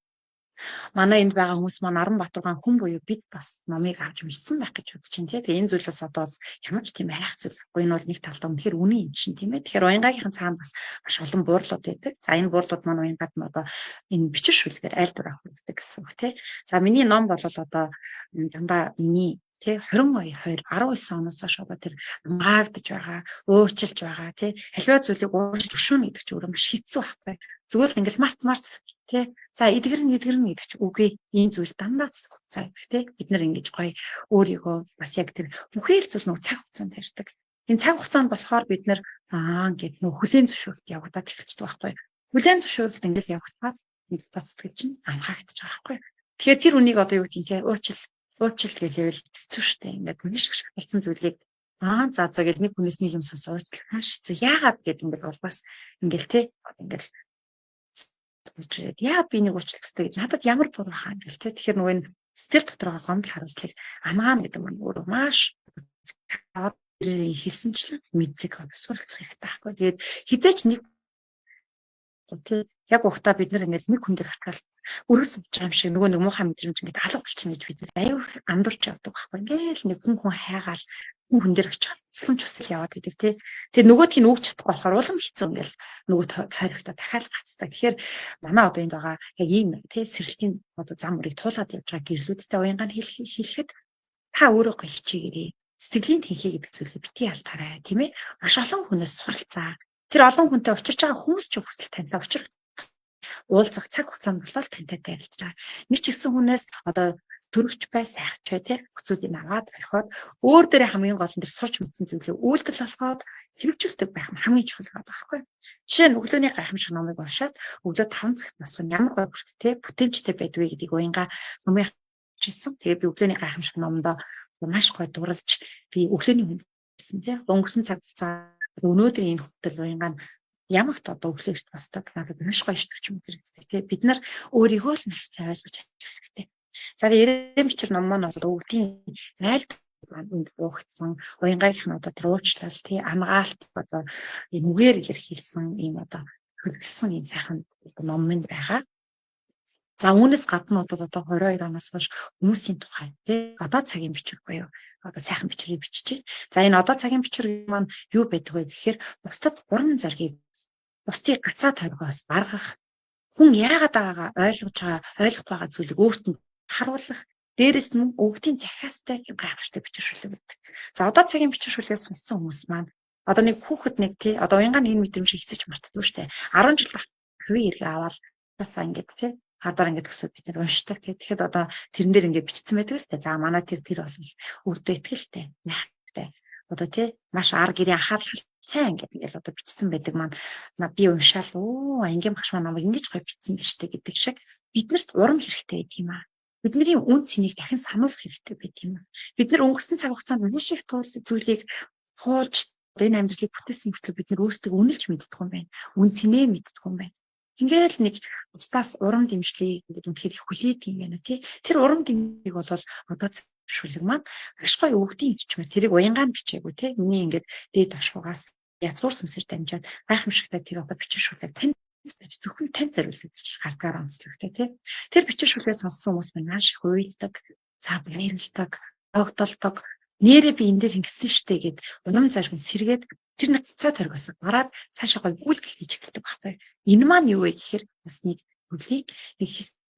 манай энд байгаа хүмүүс маань Аранбаатаргаан хүн буюу бид бас номыг авч уншсан байх гэж бодож байна тий. Тэгээ энэ зүйлээс одоо ямар ч тийм айх зүйл байхгүй. Энэ бол нэг талдаа үнэхээр үнэн юм чинь тийм ээ. Тэгэхээр уянгаагийнхан цаана бас маш олон буурлууд байдаг. За энэ буурлууд маань уянгад нь одоо энэ бичир шүлгээр айл дураа хүргэдэг гэсэн үг тий. За миний ном бол одоо дандаа миний тий 22 2 19 оноос хойш одоо тэр хамгаагдаж байгаа, уучлж байгаа тий аливаа зүйлийг уурч өшөөнө гэдэг чинь өөрөө маш хэцүү байхгүй. Зүгээр л ингээл март март тий за эдгэрнэ эдгэрнэ гэдэг чинь үгүй. Энэ зүйл дандаа цаг хугацаа гэдэг тий бид нар ингэж гоё өөрийгөө бас яг тэр бүхий л зүйл нөгөө цаг хугацаанд ярьдаг. Энэ цаг хугацаанд болохоор бид нар аа ингээд нөгөө хүлээн зөвшөөрөлт явагдаад эхэлчихдэг байхгүй. Хүлээн зөвшөөрөлт ингээл явагдаад нэг сэтгэл чинь анхаагдчих байгаа байхгүй. Тэгэхээр тэр үнийг одоо юу гэдэг нь те уучлал уучлал гэлээвэл хэцүү шттэ. Ингээд маш их болсон зүйлийг аа за за гэл нэг хүнээс нэг юм сонсоо уучлах маш хэцүү. Яагаад гэд ингээд бол бас ингээл те ингээл ирээд яагаад би нэг уучлах хэрэгтэй гэж надад ямар буруу хаа ингээл те. Тэгэхээр нөгөө энэ сэтгэл доторх гомдол харамслыг ангаана гэдэг маань өөрөө маш хэлсэнчлэн мэдлэг суралцах хэрэгтэй байхгүй. Тэгээд хизээч нэг тий яг ухтаа бид нар ингээл нэг хүн дээр очиад өргөс сууж байгаа юм шиг нөгөө нэг муухай мэдрэмж ингээд алга болчихно гэж бид нар аюу андуурч явдаг байхгүй. Ингээл нэг хүн хүн хайгаал хүн хүн дээр очиад цэцлэмж хүсэл яваад байдаг тий. Тэгээ нөгөөдх нь өгч чадахгүй болохоор улам хэцүү ингээл нөгөө тойрогтой дахиад гацдаг. Тэгэхээр манай одоо энд байгаа яг ийм тий сэрэлтийн одоо зам мөрийг туулаад явж байгаа гэрлүүдтэй уянгаа хэлэхэд та өөрөө гоё хичээгээрэй. Сэтгэлийн тэнхээ гэдэг зүйлийг бити ялтаарай тийм ээ. Маш олон хүнээс суралцаа. Тэр олон хүнтэй учирч байгаа хүмүүс ч хүртэл тантай учир уулзах цаг хугацаанд болол тантай дайралж байгаа. Нэг ч гэсэн хүнээс одоо Төрөгч бай, сайхч бай, тий, бүх зүйлийг аваад орхиод өөр дээрээ хамгийн гол нь тэр сурч мэдсэн зүйлээ үйлдэл болгоод хэрэгжүүлдэг байх нь хамгийн чухал байгаа байхгүй. Жишээ нь өглөөний гайхамшиг номыг уншаад өглөө 5 цагт босох нь ямар гоё, тий, бүтээмжтэй байдгүй гэдгийг уянга номын хийсэн. Тэгээ би өглөөний гайхамшиг номдоо маш гоё дурлж би өглөөний хүн байсан, тий. Өнгөрсөн цаг хугацаа өнөөдөр энэ хүртэл уянга нь ямагт одоо өглөө эрт босдог. Надад маш гоё иш хүч мэдрэгддэг, тий. Бид нар өөрийгөө л маш сайн ойлгож авах хэрэгтэй. За, Ирэм бичвэр ном маань бол өвдгийн айлд маань энд буухцсан уянгаагийнх нь одоо тэр уучлал, тий, амгаалт одоо энэ үгээр илэрхийлсэн ийм одоо хөлсөн ийм сайхан ном минь байгаа. За, үүнээс гадна одоо 22 оноос хойш хүмүүсийн тухай, тий, одоо цагийн бичвэр буюу одоо сайхан бичвэрийг бичиж. За, энэ одоо цагийн бичвэр маань юу байдаг вэ гэхээр бусдад урам зоригийг, бусдыг гацаа тойргоос гаргах, хүн яагаад байгаагаа ойлгож байгаа, ойлгохгүй байгаа зүйлийг өөрт нь харуулах, дээрэс нь өгдийн захиастай юм гайхамшигтай бичвэр шүлэг байдаг. За, одоо цагийн бичвэр шүлгээ сонссон хүмүүс маань одоо нэг хүүхэд нэг, тий, одоо уянгааны энэ мэдрэмжийг хэзээ ч мартдаггүй штэ. 10 жил хувийн эргээ аваад бас ингээд, тий, хардаар ингээд өсөд бид нэр уншдаг, тий. Тэгэхэд одоо тэрэн дээр ингээд бичсэн байдаг үстэй. За, манай тэр тэр бол өөртөө итгэлтэй, найхтай. Одоо, тий, маш ар гэрийн анхаарал сайн ингээд одоо бичсэн байдаг маань би уншаал өө ангийн багш маань намайг ингэж гоё бичсэн байж тээ гэдэг шиг биднэрт урам хэрэгтэй байдаг юм аа. Бидний үн цэнийг дахин сануулах хэрэгтэй байдаг юм. Бид нар өнгөрсөн цаг хугацаанд маш их зүйлийг туулж энэ амьдралыг бүтээсэн мөртлөө бид нар өөрсдөө үнэлж мэддэггүй юм байна. Үн цэнээ мэддэггүй юм байна. Ингээл нэг бусдаас урам дэмжлэгийг ингээд үнэхээр их хүлээдэг юм байна, тий. Тэр урам дэмжлэг бол одоо шүлэг маань маш гоё өгдийн хичмээр тэрийг уянгаан бичээгүй, тий. Миний ингээд дээд тошгоогоос язгуур сүнсээр дамжаад гайхамшигтай тэр одоо бичир шүлэг тань зөвхөн тань зориулагдчих гардгаар онцлогтой, тий. Тэр бичир шүлгээ сонссон хүмүүс маань маш их уйлдаг, за баярлдаг, огдолдог. Нэрээ би энэ дээр ингэсэн штэ гэд урам зориг нь сэргээд тэр нэг гацаа торгоос гараад цаашаа гоё үйлдэл хийж эхэлдэг байхгүй. Энэ маань юу вэ гэхээр бас нэг төрлийн нэг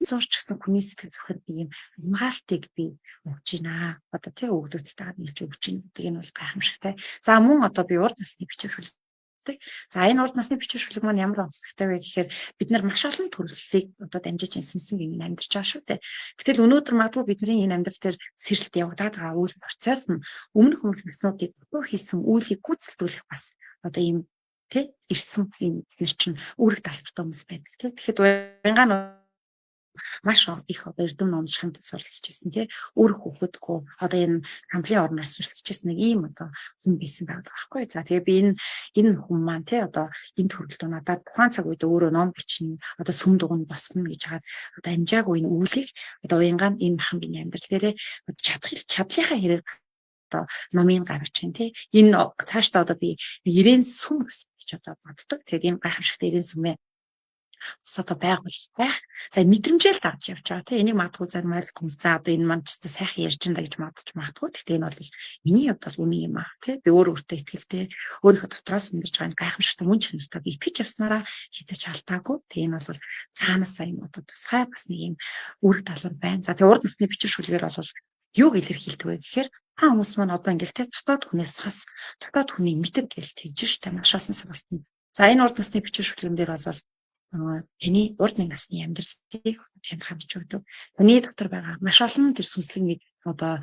зурч гисэн хүний сэтгэл зүрхэд би юм хамгаалтыг би өгч байна. Одоо, тий, өгдөөдтэй нийлж өгч байна гэдэг энэ бол гайхамшигтай. За, мөн одоо би урд насны бичвэр шүлэг. За, энэ урд насны бичвэр шүлэг маань ямар онцлогтой вэ гэхээр бид нар маш олон төрлийг одоо дамжиж энэ сүнсэн биеийн амьдарч байгаа шүү дээ. Гэтэл өнөөдөр магадгүй бидний энэ амьдрал дээр сэрэлт явагдаад байгаа үйл процесс нь өмнөх өмнөх наснуудыг дутуу хийсэн үйлийг гүйцэлдүүлэх бас одоо ийм, тий, ирсэн ийм нэр чинь үүрэг даалгавартай хүмүүс байдаг, тий. Тэгэхэд уянгаа нь маш их одоо эрдэм номч хамт суралцж байсан, тий, өөр хүүхэдгүй одоо энэ хамлын орноор суралцж байсан нэг ийм одоо хүн байсан байдаг байхгүй. За, тэгээ би энэ хүн маань, тий, одоо энэ төрөлд надад тухайн цаг үед өөрөө ном бичнэ, одоо сүм дугуйн босгоно гэж хагаад одоо амжаагүй энэ үйлийг одоо уянгаан энэ махан биений амьдрал дээрээ чадах чадлынхаа хэрэг одоо номыг гаргаж байна, тий. Энэ цаашдаа одоо би 90 сүм гэж одоо боддог. Тэгээд энэ гайхамшигтай 90 сүмээ бас одоо байгуулах байх. За, мэдрэмжээл дагж явж байгаа, тийм, энийг магадгүй зарим ойлгох хүмүүс за одоо энэ маань ч гэсэн сайхан ярьж энэ гэж бодож магадгүй. Гэхдээ энэ бол миний хувьд бол үнэн юм аа, тийм, би өөр өөртөө итгэлтэй, өөрийнхөө дотроос мэдэрч байгаа энэ гайхамшигтай мөн чанартай би итгэж явснараа хизээч алдаагүй. Тийм, энэ бол цаанаасаа юм одоо тусгай бас нэг юм үүрэг даалгавар байна. За, тэгээ урд насны бичир шүлгээр бол юуг илэрхийлдэг вэ гэхээр та хүмүүс маань одоо ингээл те дотоод хүнээс сос, дотоод хүний мэдэг гэл тэгж штэ маш олон сургалтанд. За, энэ урд насны бичир шүлгэн дээр бол таны урд нэг насны амьдралыг танд хамж өгдөг. Таны дотор байгаа маш олон тэр сүнслэг нэг одоо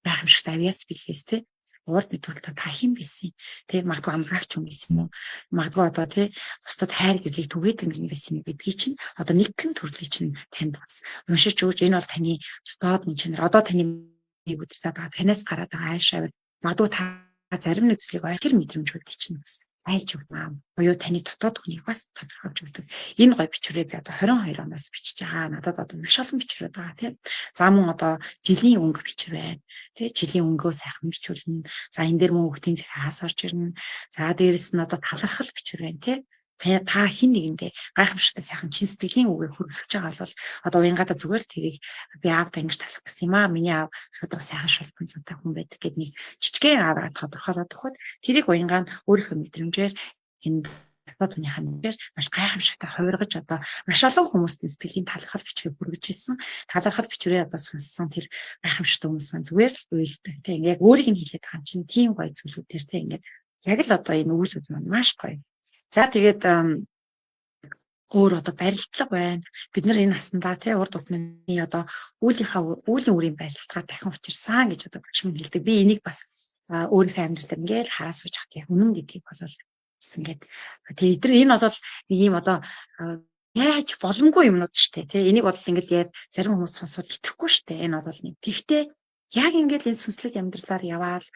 гайхамшигтай авьяас билээс, те, урд нэг төрөлд та хэн байсан, тэ, магадгүй амгаагч юм байсан юм уу, магадгүй одоо, тэ, бусдад хайр гэрлийг түгээдэг юм байсан юм гэдгийг чинь одоо нэгэн төрлийг чинь танд бас уншиж өгч энэ бол таны дотоод нэг чанар, одоо таны нэг өдөр байгаа танаас гараад байгаа ааш авир магадгүй та зарим нэг зүйлийг тэр мэдрэмжүүдийг чинь бас айлж өгнө. Буюу таны дотоод хүнийг бас тодорхойлж өгдөг. Энэ гоё бичвэрээ би одоо 22 оноос бичиж байгаа. Надад одоо маш олон бичвэрүүд байгаа, тийм. За, мөн одоо жилийн өнгө бичвэр байна. Тэ, жилийн өнгөө сайхан бичүүлнэ. За, энэ дээр мөн хүүхдийн захиас орж ирнэ. За, дээрэс нь одоо талархал бичвэр байна, тийм, та хин нэгэндээ гайхамшигтай сайхан чин сэтгэлийн үгээ хүргэж байгаа бол одоо уянгаада зүгээр л тэрийг би аавдаа ингэж талах гэсэн юм аа. Миний аав шудраг сайхан шултан цантай хүн байдаг гэд нэг жижигхэн ааваа тодорхойлоод өгөхөд тэрийг уянгаа нь өөрийнхөө мэдрэмжээр энэ дотоод хүнийхээ мэдрээр маш гайхамшигтай хувиргаж одоо маш олон хүмүүст сэтгэлийн талархал бичвэрийг хүргэж ирсэн. Талархал бичвэрээ одоо сонссон тэр гайхамшигтай хүмүүс маань зүгээр л уйлдаг. Тэ, ингээ яг өөрийг нь хэлээд байгаа юм чинь тийм гоё зүйлүүд тэр, тэ, ингээд яг л одоо энэ үйлүүд маань маш гоё. За, тэгээд Өөр одоо барилдлага байна. Бид нар энэ насандаа тий урд үдний одоо үүлийнхаа үүлийн үрийн барилдгаа дахин учирсан гэж одоо багш минь хэлдэг. Би энийг бас өөрийнхөө амьдралаар ингээл хараа сууж хат яг үнэн гэдгийг бол ингээд тэгээ эдгээр энэ бол нэг юм одоо яаж боломгүй юмнууд штэ тий энийг бол ингээл яар зарим хүмүүс сонсвол итгэхгүй штэ энэ бол нэг. Тэгтээ яг ингээл энэ сүнслэг амьдралаар яваал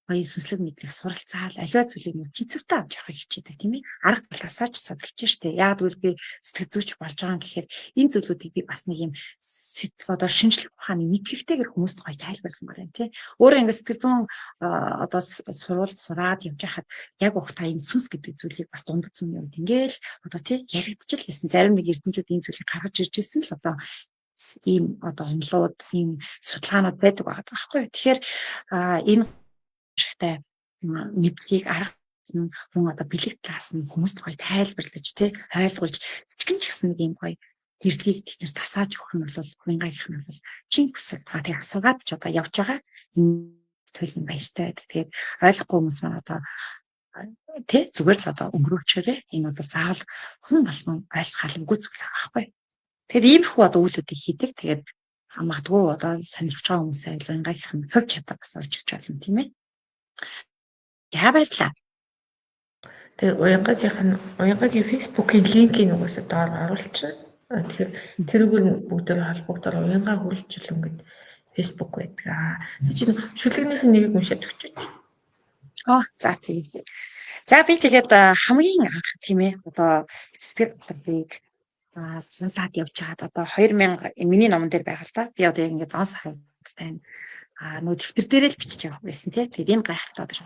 гоё сүнслэг мэдлэг суралцаал аливаа зүйлийг нэг хэцүүтэй авч явахыг хичээдэг, тийм ээ. Арга талаасаа ч судалж штэ. Яг гэвэл би сэтгэл зүйч болж байгаа юм гэхээр энэ зүйлүүдийг би бас нэг юм сэтгэл одоо шинжлэх ухааны мэдлэгтэйгэр хүмүүст гоё тайлбарласан байна, тийм. Өөрөө ингээд сэтгэл зүйн одоо сурвалж сураад явж байхад яг ухтаа энэ сүнс гэдэг зүйлийг бас дундад зүйн үед ингээл одоо тий яригдчихл гэсэн. Зарим нэг эрдэмтдүүд энэ зүйлийг гаргаж ирж ирсэн л одоо ийм одоо онолууд, ийм судалгаанууд байдаг байгаа байхгүй. Тэгэхээр энэ шигтэй мэдлэгийг арга нь мөн одоо бэлэг талаас нь хүмүүст гоё тайлбарлаж тий ойлгуулж жижигэн ч гэсэн нэг юм гоё гэрлийг тэд нэр тасааж өгөх нь бол уянгаагийнх нь бол чин хүсэл. Тэгээ асуугаад ч одоо явж байгаа энэ туйлын баяртай байдаг. Тэгээд ойлгохгүй хүмүүс маань одоо тий зүгээр л одоо өнгөрөөчөөрэй. Энэ бол заавал хүн болгон ойлгох халамгүй зүйл байгаа байхгүй. Тэгэхээр иймэрхүү одоо үйлүүдийг хийдэг. Тэгээд магадгүй одоо сонирхож байгаа хүмүүсээ уянгаагийнх нь хувь чадвар бас олж ирж болно, тийм ээ. За, баярлалаа. Тэгээ уянгаагийнх нь уянгагийн Facebook-ийн линкийг угаасаа доор оруулчихна. Тэгэхээр тэрүүгээр бүгдээр холбогдоор уянгаа хүрэлцүүлэн гэд Facebook байдаг. Тэг чинь шүлгэнээс нэгийг уншаад өгчөөч. Аа, за тийм. За би тэгээд хамгийн анх, тийм ээ, одоо сэтгэл готрыг сансаад явж байгаад одоо 2000 миний номон дээр байгаа л да. Би одоо яг ингээд он сартай нөө дэвтэр дээрээ л бичиж явах байсан тий. Тэгээд энэ гайхалтай одоо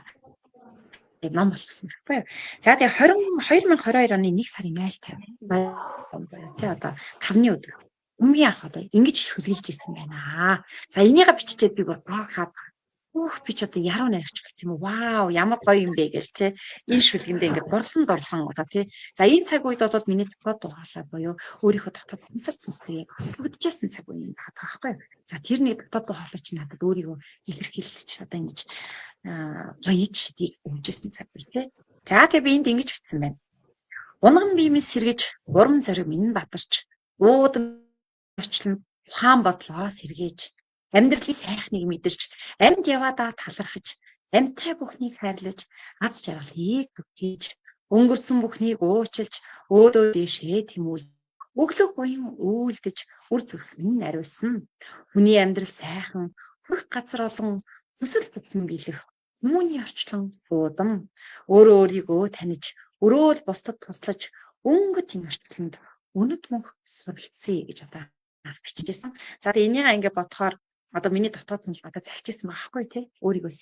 тэгээд ном болгосон байхгүй юу. За тэгээ 20 2022 оны 1 сарын 0 50 тий одоо 5-ны өдөр хамгийн анх одоо ингэж шүлгэлж исэн байна. За, энийгээ биччихээд би бүр гайхаад, "Хүүх, би ч одоо яруу найрагч болсон юм уу? Вау, ямар гоё юм бэ" гэл тий. Энэ шүлгэндээ ингээд дурлан дурлан одоо тий. За, энэ цаг үед бол миний дотоод дуу хоолой буюу өөрийнхөө дотоод ухамсар сүнстэй яг холбогдчихсэн цаг үе юм байгаа байхгүй юу? За, тэр нэг дотоод дуу хоолой чинь надад өөрийгөө илэрхийлж одоо ингэж гоё ич шидийг өгчээсэн цаг үе тий. За, тэгээ би энд ингэж бичсэн байна. Унган биемээ сэргэж, урам зориг минь бадарч, уудам очлон ухаан бодлоо сэргээж, амьдралын сайхныг мэдэрч, амьд яваадаа талархаж, амьтай бүхнийг хайрлаж, аз жаргалыг бүтээж, өнгөрсөн бүхнийг уучлж, өөдөө дээшээ тэмүүлж, өглөг буян үйлдэж, үр зүрх минь ариусан. Хүний амьдрал сайхан, хүрх газар олон, хүсэл бүтэн биелэх, хүмүүний орчлон уудам, өөрөө өөрийгөө таних, өрөөл бусдад туслаж, өнгө тэн орчлонд үнэт мөнх суралцъя гэж одоо анх бичижсэн. За, тэгээ энийгээ ингээ бодохоор одоо миний дотоод нь л надад захижсэн байгаа байхгүй тий. Өөрийгөө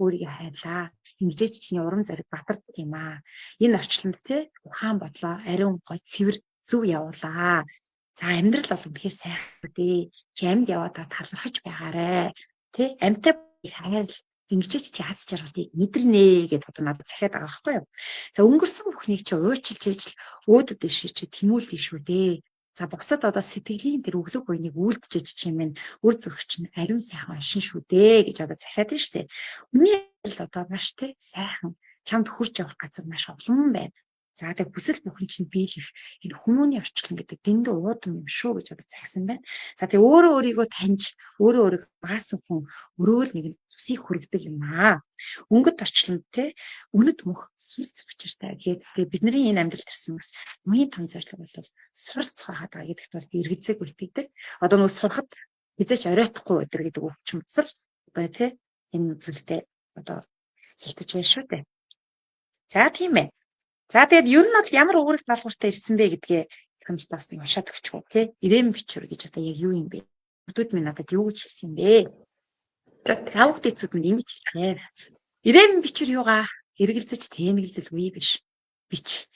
өөрийгөө хайрлаа. Ингэжээч чиний урам зориг батардаг юм аа. Энэ орчлонд тий ухаан бодлоо ариун гой цэвэр зөв явуулаа. За, амьдрал бол үнэхээр сайхан дээ. Чи амьд яваадаа талархаж байгаарэ. Тэ, амьтай хайрл, ингэжээч чи аз жаргалыг мэдэрнэ гэдээ одоо надад захиад байгаа байхгүй юу. За, өнгөрсөн бүхнийг чи уучлж ээжл өөдөд дэшээ чи тэмүүлдэ шүү дээ. За, бусдад одоо сэтгэлийн тэр өглөг буйныг үйлдэж чимэн үр зүрх чинь ариун сайхан оршин шүү дээ гэж одоо захиад нь штэ. Хүний амьдрал одоо маш те сайхан, чамд хурж явах газар маш олон байна. За, тэг хүсэл бүхэн чинь биелэх энэ хүмүүний орчлон гэдэг дэндүү уудам юм шүү гэж одоо загсан байна. За, тэг өөрөө өөрийгөө таньж, өөрөө өөрийгөө баасан хүн өрөөл нэг нь цусыг хүргэдэг юм аа. Өнгөт орчлонд те үнэт мөх суралцах учиртай. Тэгээд тэгээ бидний энэ амьдрал төрсэн бас хамгийн том зорилго бол суралцах байхад байгаа гэдэгт бол би эргэцээг итгэдэг. Одоо нөгөө сурахад хизээч оройтхгүй өдр гэдэг үг чинь бас л одоо те энэ зүйлтэй одоо сэлтэж байна шүү дээ. За, тийм ээ. За, тэгээд ер нь бол ямар үүрэг даалгавартай ирсэн бэ гэдгээ хамт бас нэг уншаад өгчих үү, тий. Ирэм бичвэр гэж одоо яг юу юм бэ? Хүүхдүүд минь надад юу гэж хэлсэн юм бэ? За, хүүхдүүд минь ингэж хэлсэн. Ирэм бичвэр юугаа эргэлзэж тэнэгэлзэлгүй биш. Бич.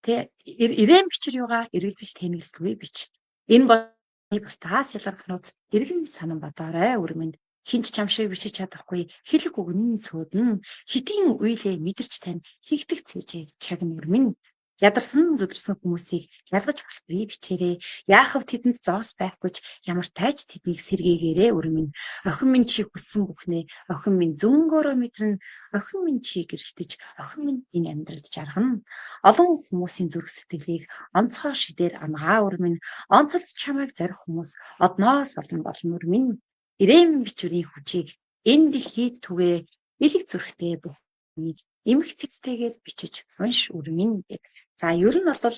Тэ, ирэм бичвэр юугаа эргэлзэж тэнэгэлзэлгүй бич. Энэ бол бусдаас ялгарх нууц, эргэн санан бодоорой өрмөнд. Хинч чам шиг бичиж чадахгүй, хэлэг үг нь цөөдөн, хитийн үйлээ мэдэрч тань хийгдэх цээжээ чагнар минь. Ядарсан зүдэрсэн хүмүүсийг ялгаж болохгүй бичээрэй. Яахав тэдэнд зоос байхгүй ч ямар тайч тэднийг сэргээгээрэй өрн минь. Охин минь чи хүссэн бүхнээ охин минь зөнгөөрөө мэдэрнэ. Охин минь чи гэрэлтэж охин минь энэ амьдралд жаргана. Олон хүмүүсийн зүрх сэтгэлийг онцгой шидээр амгаа өрн минь. Онцолд чамайг зорих хүмүүс одноос олон болно өрн минь. Ирэм бичвэрийн хүчийг энэ дэлхийд түгээ элэг зүрхтэй бүх нэг эмх цэцтэйгээр бичиж унш өрмин гэх. За ер нь бол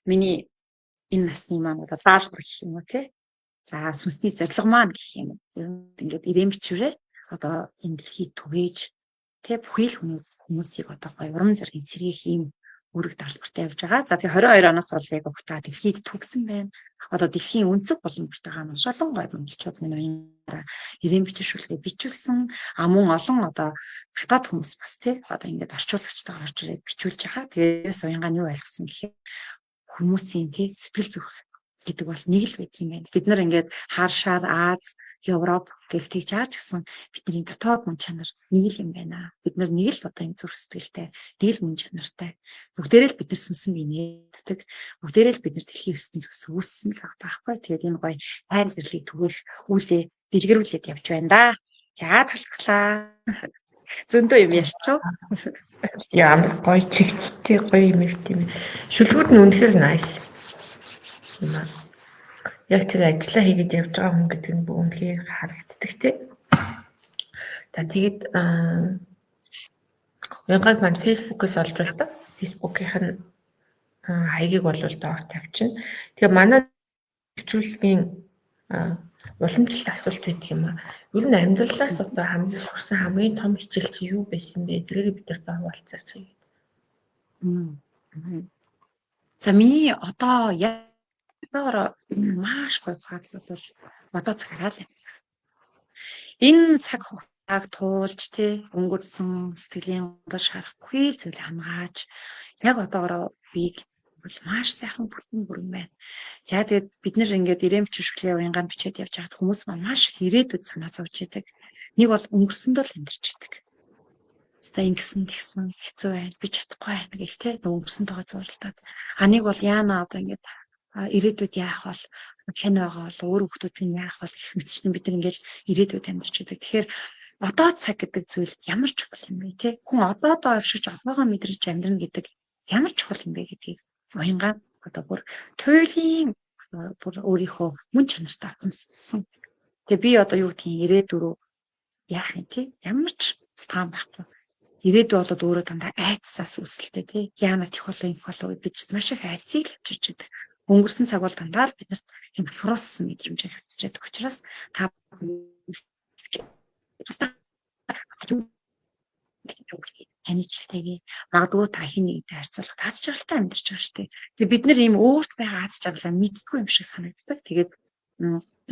миний энэ насны маань одоо даалгавар гэх юм уу те. За сүнсний зорилго маань гэх юм уу. Ер нь ингээд ирэм бичвэрээ одоо энэ дэлхийд түгээж те бүхий л хүмүүсийг одоо гоё урам зоригийн сэргээх юм үүрэг даалгавартай явж байгаа. За тэгээ 22 оноос бол яг угтаа дэлхийд түгсэн байна. Одоо дэлхийн өнцөг булан бүртэйгээ маш олон гоё монголчууд минь уяараа ирэм бичир шүлгээ бичүүлсэн. А мөн олон одоо дотоод хүмүүс бас тий одоо ингээд орчуулагчтайгаа орж ирээд бичүүлж байгаа. Тэгээс уянгаа нь юу ойлгосон гэхээр хүмүүсийн тий сэтгэл зүрх гэдэг бол нэг л байдаг юм байна. Бид нар ингээд хар шар Аз, Европ гэл тэгж байгаа ч гэсэн бидний дотоод мөн чанар нэг л юм байна. Бид нар нэг л одоо энэ зүрх сэтгэлтэй, нэг л мөн чанартай. Бүгдээрээ л бид нар сүнсэн бие нээдэг. Бүгдээрээ л бид нар дэлхийн ертөнцөөс үүссэн л байгаа байхгүй. Тэгээд энэ гоё хайр гэрлийг түгээх үйлээ дэлгэрүүлээд явж байна да. За талхлаа. Зөндөө юм ярьчих. Ямар гоё чигцтэй гоё юм ярьт юм. Шүлгүүд нь үнэхээр nice. Юм аа. Яг тэр ажиллаа хийгээд явж байгаа хүн гэдэг нь үнэхээр харагддаг тий. За тэгээд уянгааг маань Facebook-ээс олж байна та. Facebook-ийнх нь хаягийг бол доор тавьчихна. Тэгээ манай нэвтрүүлгийн уламжлалт асуулт байдаг юм аа. Ер нь амьдралаас одоо хамгийн сурсан хамгийн том хичээл чи юу байсан бэ? Тэрийг бид нартай хуваалцаач гэдэг. За миний одоо яг маш гоё ухаалал бол одоо цагаараа л амьлах. Энэ цаг хугацааг туулж тэ өнгөрсөн сэтгэлийн гол шарах бүхий л зүйл хангааж яг одоогороо биеийг бол маш сайхан бүтэн бүрэн байна. За тэгээд бид нэр ингээд ирэм бичвэршлээ уянгаан бичээд явж байхад хүмүүс маань маш их ирээдүйд санаа зовж идэг. Нэг бол өнгөрсөндөө л амьдарч идэг. Хаста ингэсэн тэгсэн хэцүү байна. Би чадахгүй байна гэл те өнгөрсөнтэйгээ зурлаад. А нэг бол яана одоо ингээд ирээдүйд яах бол хэн байгаа бол өөр хүмүүс нь яах бол гэх мэтчнэн бид нар ингээл ирээдүйд амьдарч байдаг. Тэгэхээр одоо цаг гэдэг зүйл ямар чухал юм бэ те? Хүн одоодоо оршиж одоогоо мэдрэж амьдрна гэдэг ямар чухал юм бэ гэдгийг уянгаа одоо бүр туйлын бүр өөрийнхөө мөн чанартай ухамсарласан. Тэгээ би одоо юу гэдгийг ирээдүрөө яах юм те? Ямар ч таан байхгүй. Ирээдүй бол өөрөө дандаа айдсаас үүсэлтэй тий. Яана тех болоо ингэх болоо гэж бид маш их айдсыг л авчирч байдаг. Өнгөрсөн цаг бол дандаа л биднэрт юм хруулсан мэдрэмжийг авчирч байдаг учраас та таничлалтайгээ магадгүй та хин нэгэнтэй харьцуулах аз жаргалтай амьдарч байгаа шүү дээ. Тэгээ бид нар ийм өөрт байгаа аз жаргалаа мэддэггүй юм шиг санагддаг. Тэгээд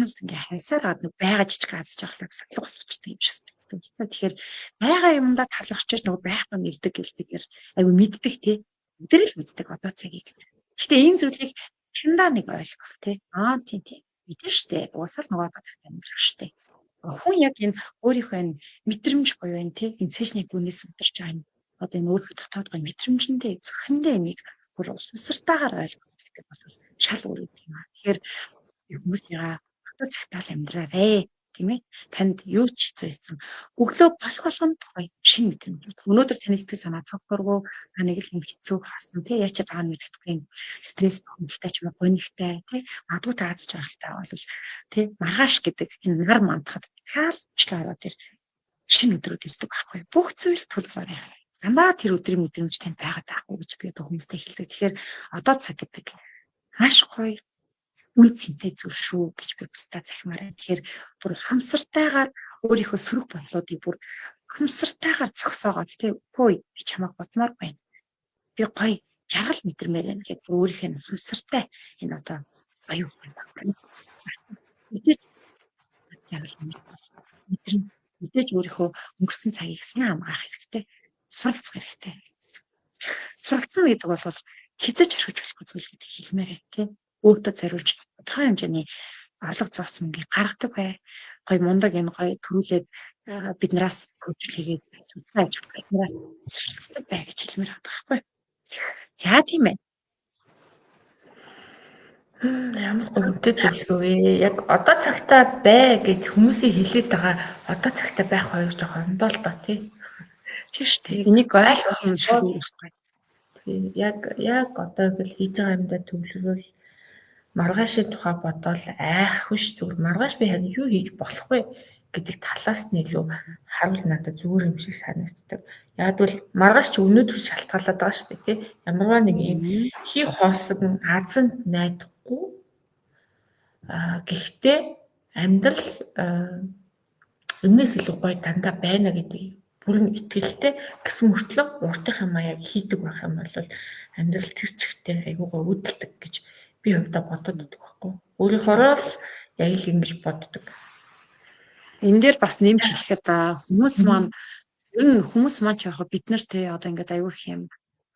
нас ингээ хайсаар гад нэг байгаа жижиг аз жаргалыг сахилга болгочтой юм шиг санагддаг. Тэгэхээр байгаа юмдаа талархаж нөгөө байхгүй мэддэг гэлтэгээр айгу мэддэг тий. Өдөр л мэддэг одоо цагийг. Гэхдээ энэ зүйлийг дахиндаа нэг ойлгох тий. Аа тий тий. Мэдэн штэ. Угаасаа л нөгөө одоо цагт амьдрах штэ. Хүн яг энэ өөрийнхөө энэ мэдрэмж буюу энэ тий энэ цэжний гүнээс өдөрч байгаа энэ одоо энэ өөрийнхөө дотоод гоо мэдрэмжэндээ зүрхэндээ энийг бүр уламсартайгаар ойлгох гэдэг бол шал өөр юм аа. Тэгэхээр хүмүүсийнхаа одоо цагтаа л амьдраарэ тийм ээ. Танд юу ч хэцүү байсан. Өглөө болох болгонд гоё шинэ мэдрэмж. Өнөөдөр таны сэтгэл санаа тогтворгүй та нэг л юм хэцүү хасан тий яаж ч байгаа нь мэддэхгүй юм стресс бухимдалтай ч юм уу гонигтай тий магадгүй та аз жаргалтай бол тий маргааш гэдэг энэ нар мандахад дахиад уучлаа ороод тэр шинэ өдрүүд ирдэг байхгүй. Бүх зүйл тул зураг. Дандаа тэр өдрийн мэдрэмж танд байгаад байхгүй гэж би одоо хүмүүстэй хэлдэг. Тэгэхээр одоо цаг гэдэг маш гоё үн цэнтэй зүйл шүү гэж би бусдаа захимаар байна. Тэгэхээр бүр хамсартайгаар өөрийнхөө сөрөг бодлоодыг бүр хамсартайгаар зогсоогоод тий хөөе би чамайг бодмоор байна. Би гоё жаргал мэдэрмээр байна гэдээ бүр өөрийнхөө хамсартай энэ одоо оюун ухаан байна. Мэдээж жаргал мэдрэм мэдээж өөрийнхөө өнгөрсөн цагийг сайн хамгаах хэрэгтэй. Суралцах хэрэгтэй. Суралцсан гэдэг бол хизэж орхиж болохгүй зүйл гэдэг хэлмээр байна тий өөртөө зориулж тодорхой хэмжээний орлого зоос мөнгийг гаргадаг бай. Гой мундаг энэ гой төрүүлээд биднээс хөгжил хийгээд судалгаа хийж биднээс суралцдаг бай гэж хэлмээр байгаа байхгүй. За тийм ээ. Ямар гоё үнэтэй зөвлөгөө вэ? Яг одоо цагтаа бай гэд хүмүүсийн хэлээд байгаа одоо цагтаа байх хоёр жоохон ондоо л доо тий. Тийм шүү дээ. Энийг ойлгох юм шиг байхгүй. Тийм яг одоо ингээл хийж байгаа юмдаа төвлөрөөл маргаашийн тухай бодоол айх биш, зүгээр маргааш би харин юу хийж болох вэ гэдэг талаас нь илүү харуул надад зүгээр юм шиг санагддаг. Яг бол маргааш чи өнөөдөр шалтгаалаад байгаа шүү дээ тий. Ямарваа нэг юм хийх хоосон азанд найдахгүй, гэхдээ амьдрал энэс илүү гоё дандаа байна гэдгийг бүрэн итгэлтэй гэсэн мөртлөө уртынх юм яг хийдэг байх юм бол амьдрал тэр чигтээ айгуу гоё үүдэлдэг гэж би хувьдаа бодод байдаг байхгүй. Өөрийнхоороо л яг л ингэж боддог. Энэ дээр бас нэмж хэлэхэд хүмүүс маань ер нь хүмүүс маань ч яг бид нар те одоо ингээд айгүй их юм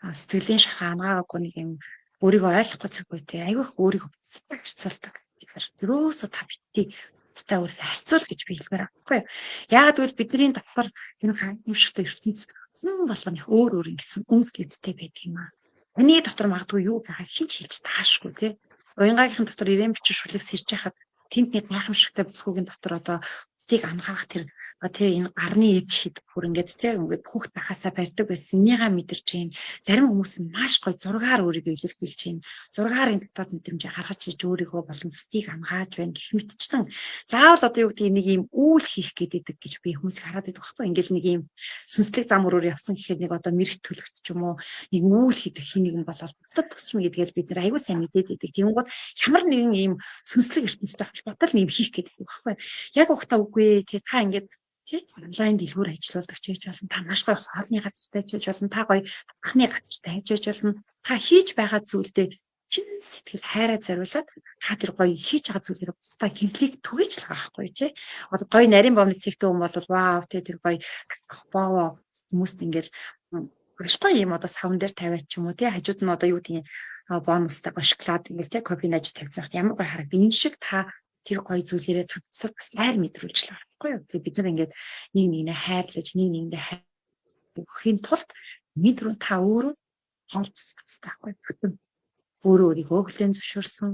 сэтгэлийн шахаа ангаагаагүй нэг юм өөрийгөө ойлгохгүй цаг үе те айгүй их өөрийгөө бусдад харьцуулдаг. Бид нар ерөөсөө та битгий бусдад өөрийгөө харьцуул гэж би хэлмээр байгаа байхгүй юу. Яагаад гэвэл бидний дотор энэ гайхамшигтай ертөнц хүн болгоных өөр өөр ингэсэн үнэ гэдэгтэй байдаг юм аа. Таны дотор магадгүй юу байгааг хэн ч хэлж таашгүй те. Уянгаагийнхын дотор ирээн бичир шүлэг сэрж яхад тэнд нэг гайхамшигтай бүсгүйгийн дотор одоо бусдыг ангаах тэр тий энэ гарны ид шид бүр ингээд тий ингээд хүүхд байхасаа барьдаг байсан. Энийгээ мэдэрч чинь зарим хүмүүс нь маш гоё зургаар өөрийгөө илэрхийлж чинь зургаар энэ дотоод мэдрэмжээ гаргаж иж өөрийгөө болон бусдыг ангааж байна гэх мэтчлэн заавал одоо юу гэдгийг нэг юм үйл хийх гэдэг гэж би хүмүүсийг хараад байдаг байхгүй. Ингээл нэг юм сүнслэг зам өрөөр явсан гэхэд нэг одоо мэрэгт төлөгч ч юм уу нэг үйл хийдэг хин нэгэн болоод бусдад тусна гэдгээл бид нар аягүй сайн мэдээд байдаг. Тэгэнгүүт ямар нэгэн ийм сүнслэг ертөнцтэй холбоотой л юм хийх гэдэг байхгүй. Яг угтаа үгүй тий та ингээд тий онлайн дэлгүүр ажилуулдаг ч байж болно. Та маш гоё хоолны газартай ч байж болно. Та гоё татхны газартай байж болно. Та хийж байгаа зүйлдээ чин сэтгэл хайраа зориулаад та тэр гоё хийж байгаа зүйлээр бусдаа хэрэглийг түгээж л байгаа байхгүй тий. Одоо гоё нарийн бовны цэгтэй хүн бол вау тий тэр гоё боо хүмүүст ингээл маш гоё юм одоо савн дээр тавиад ч юм уу тий хажууд нь одоо юу гэдгийг бонустай гоё шоколад ингээл тий кофе наж тавьсан байхад ямар гоё харагдав. Энэ шиг та тэр гоё зүйлээрээ та бусдад бас хайр мэдрүүлж л байгаа байхгүй юу. Тэгээ бид нар ингээд нэг нэгнээ хайрлаж нэг нэгэндээ хайр өгөхийн тулд миний түрүү та өөрөө хоолцох хэрэгтэй байхгүй юу. Өөрөө өөрийгөө хүлээн зөвшөөрсөн.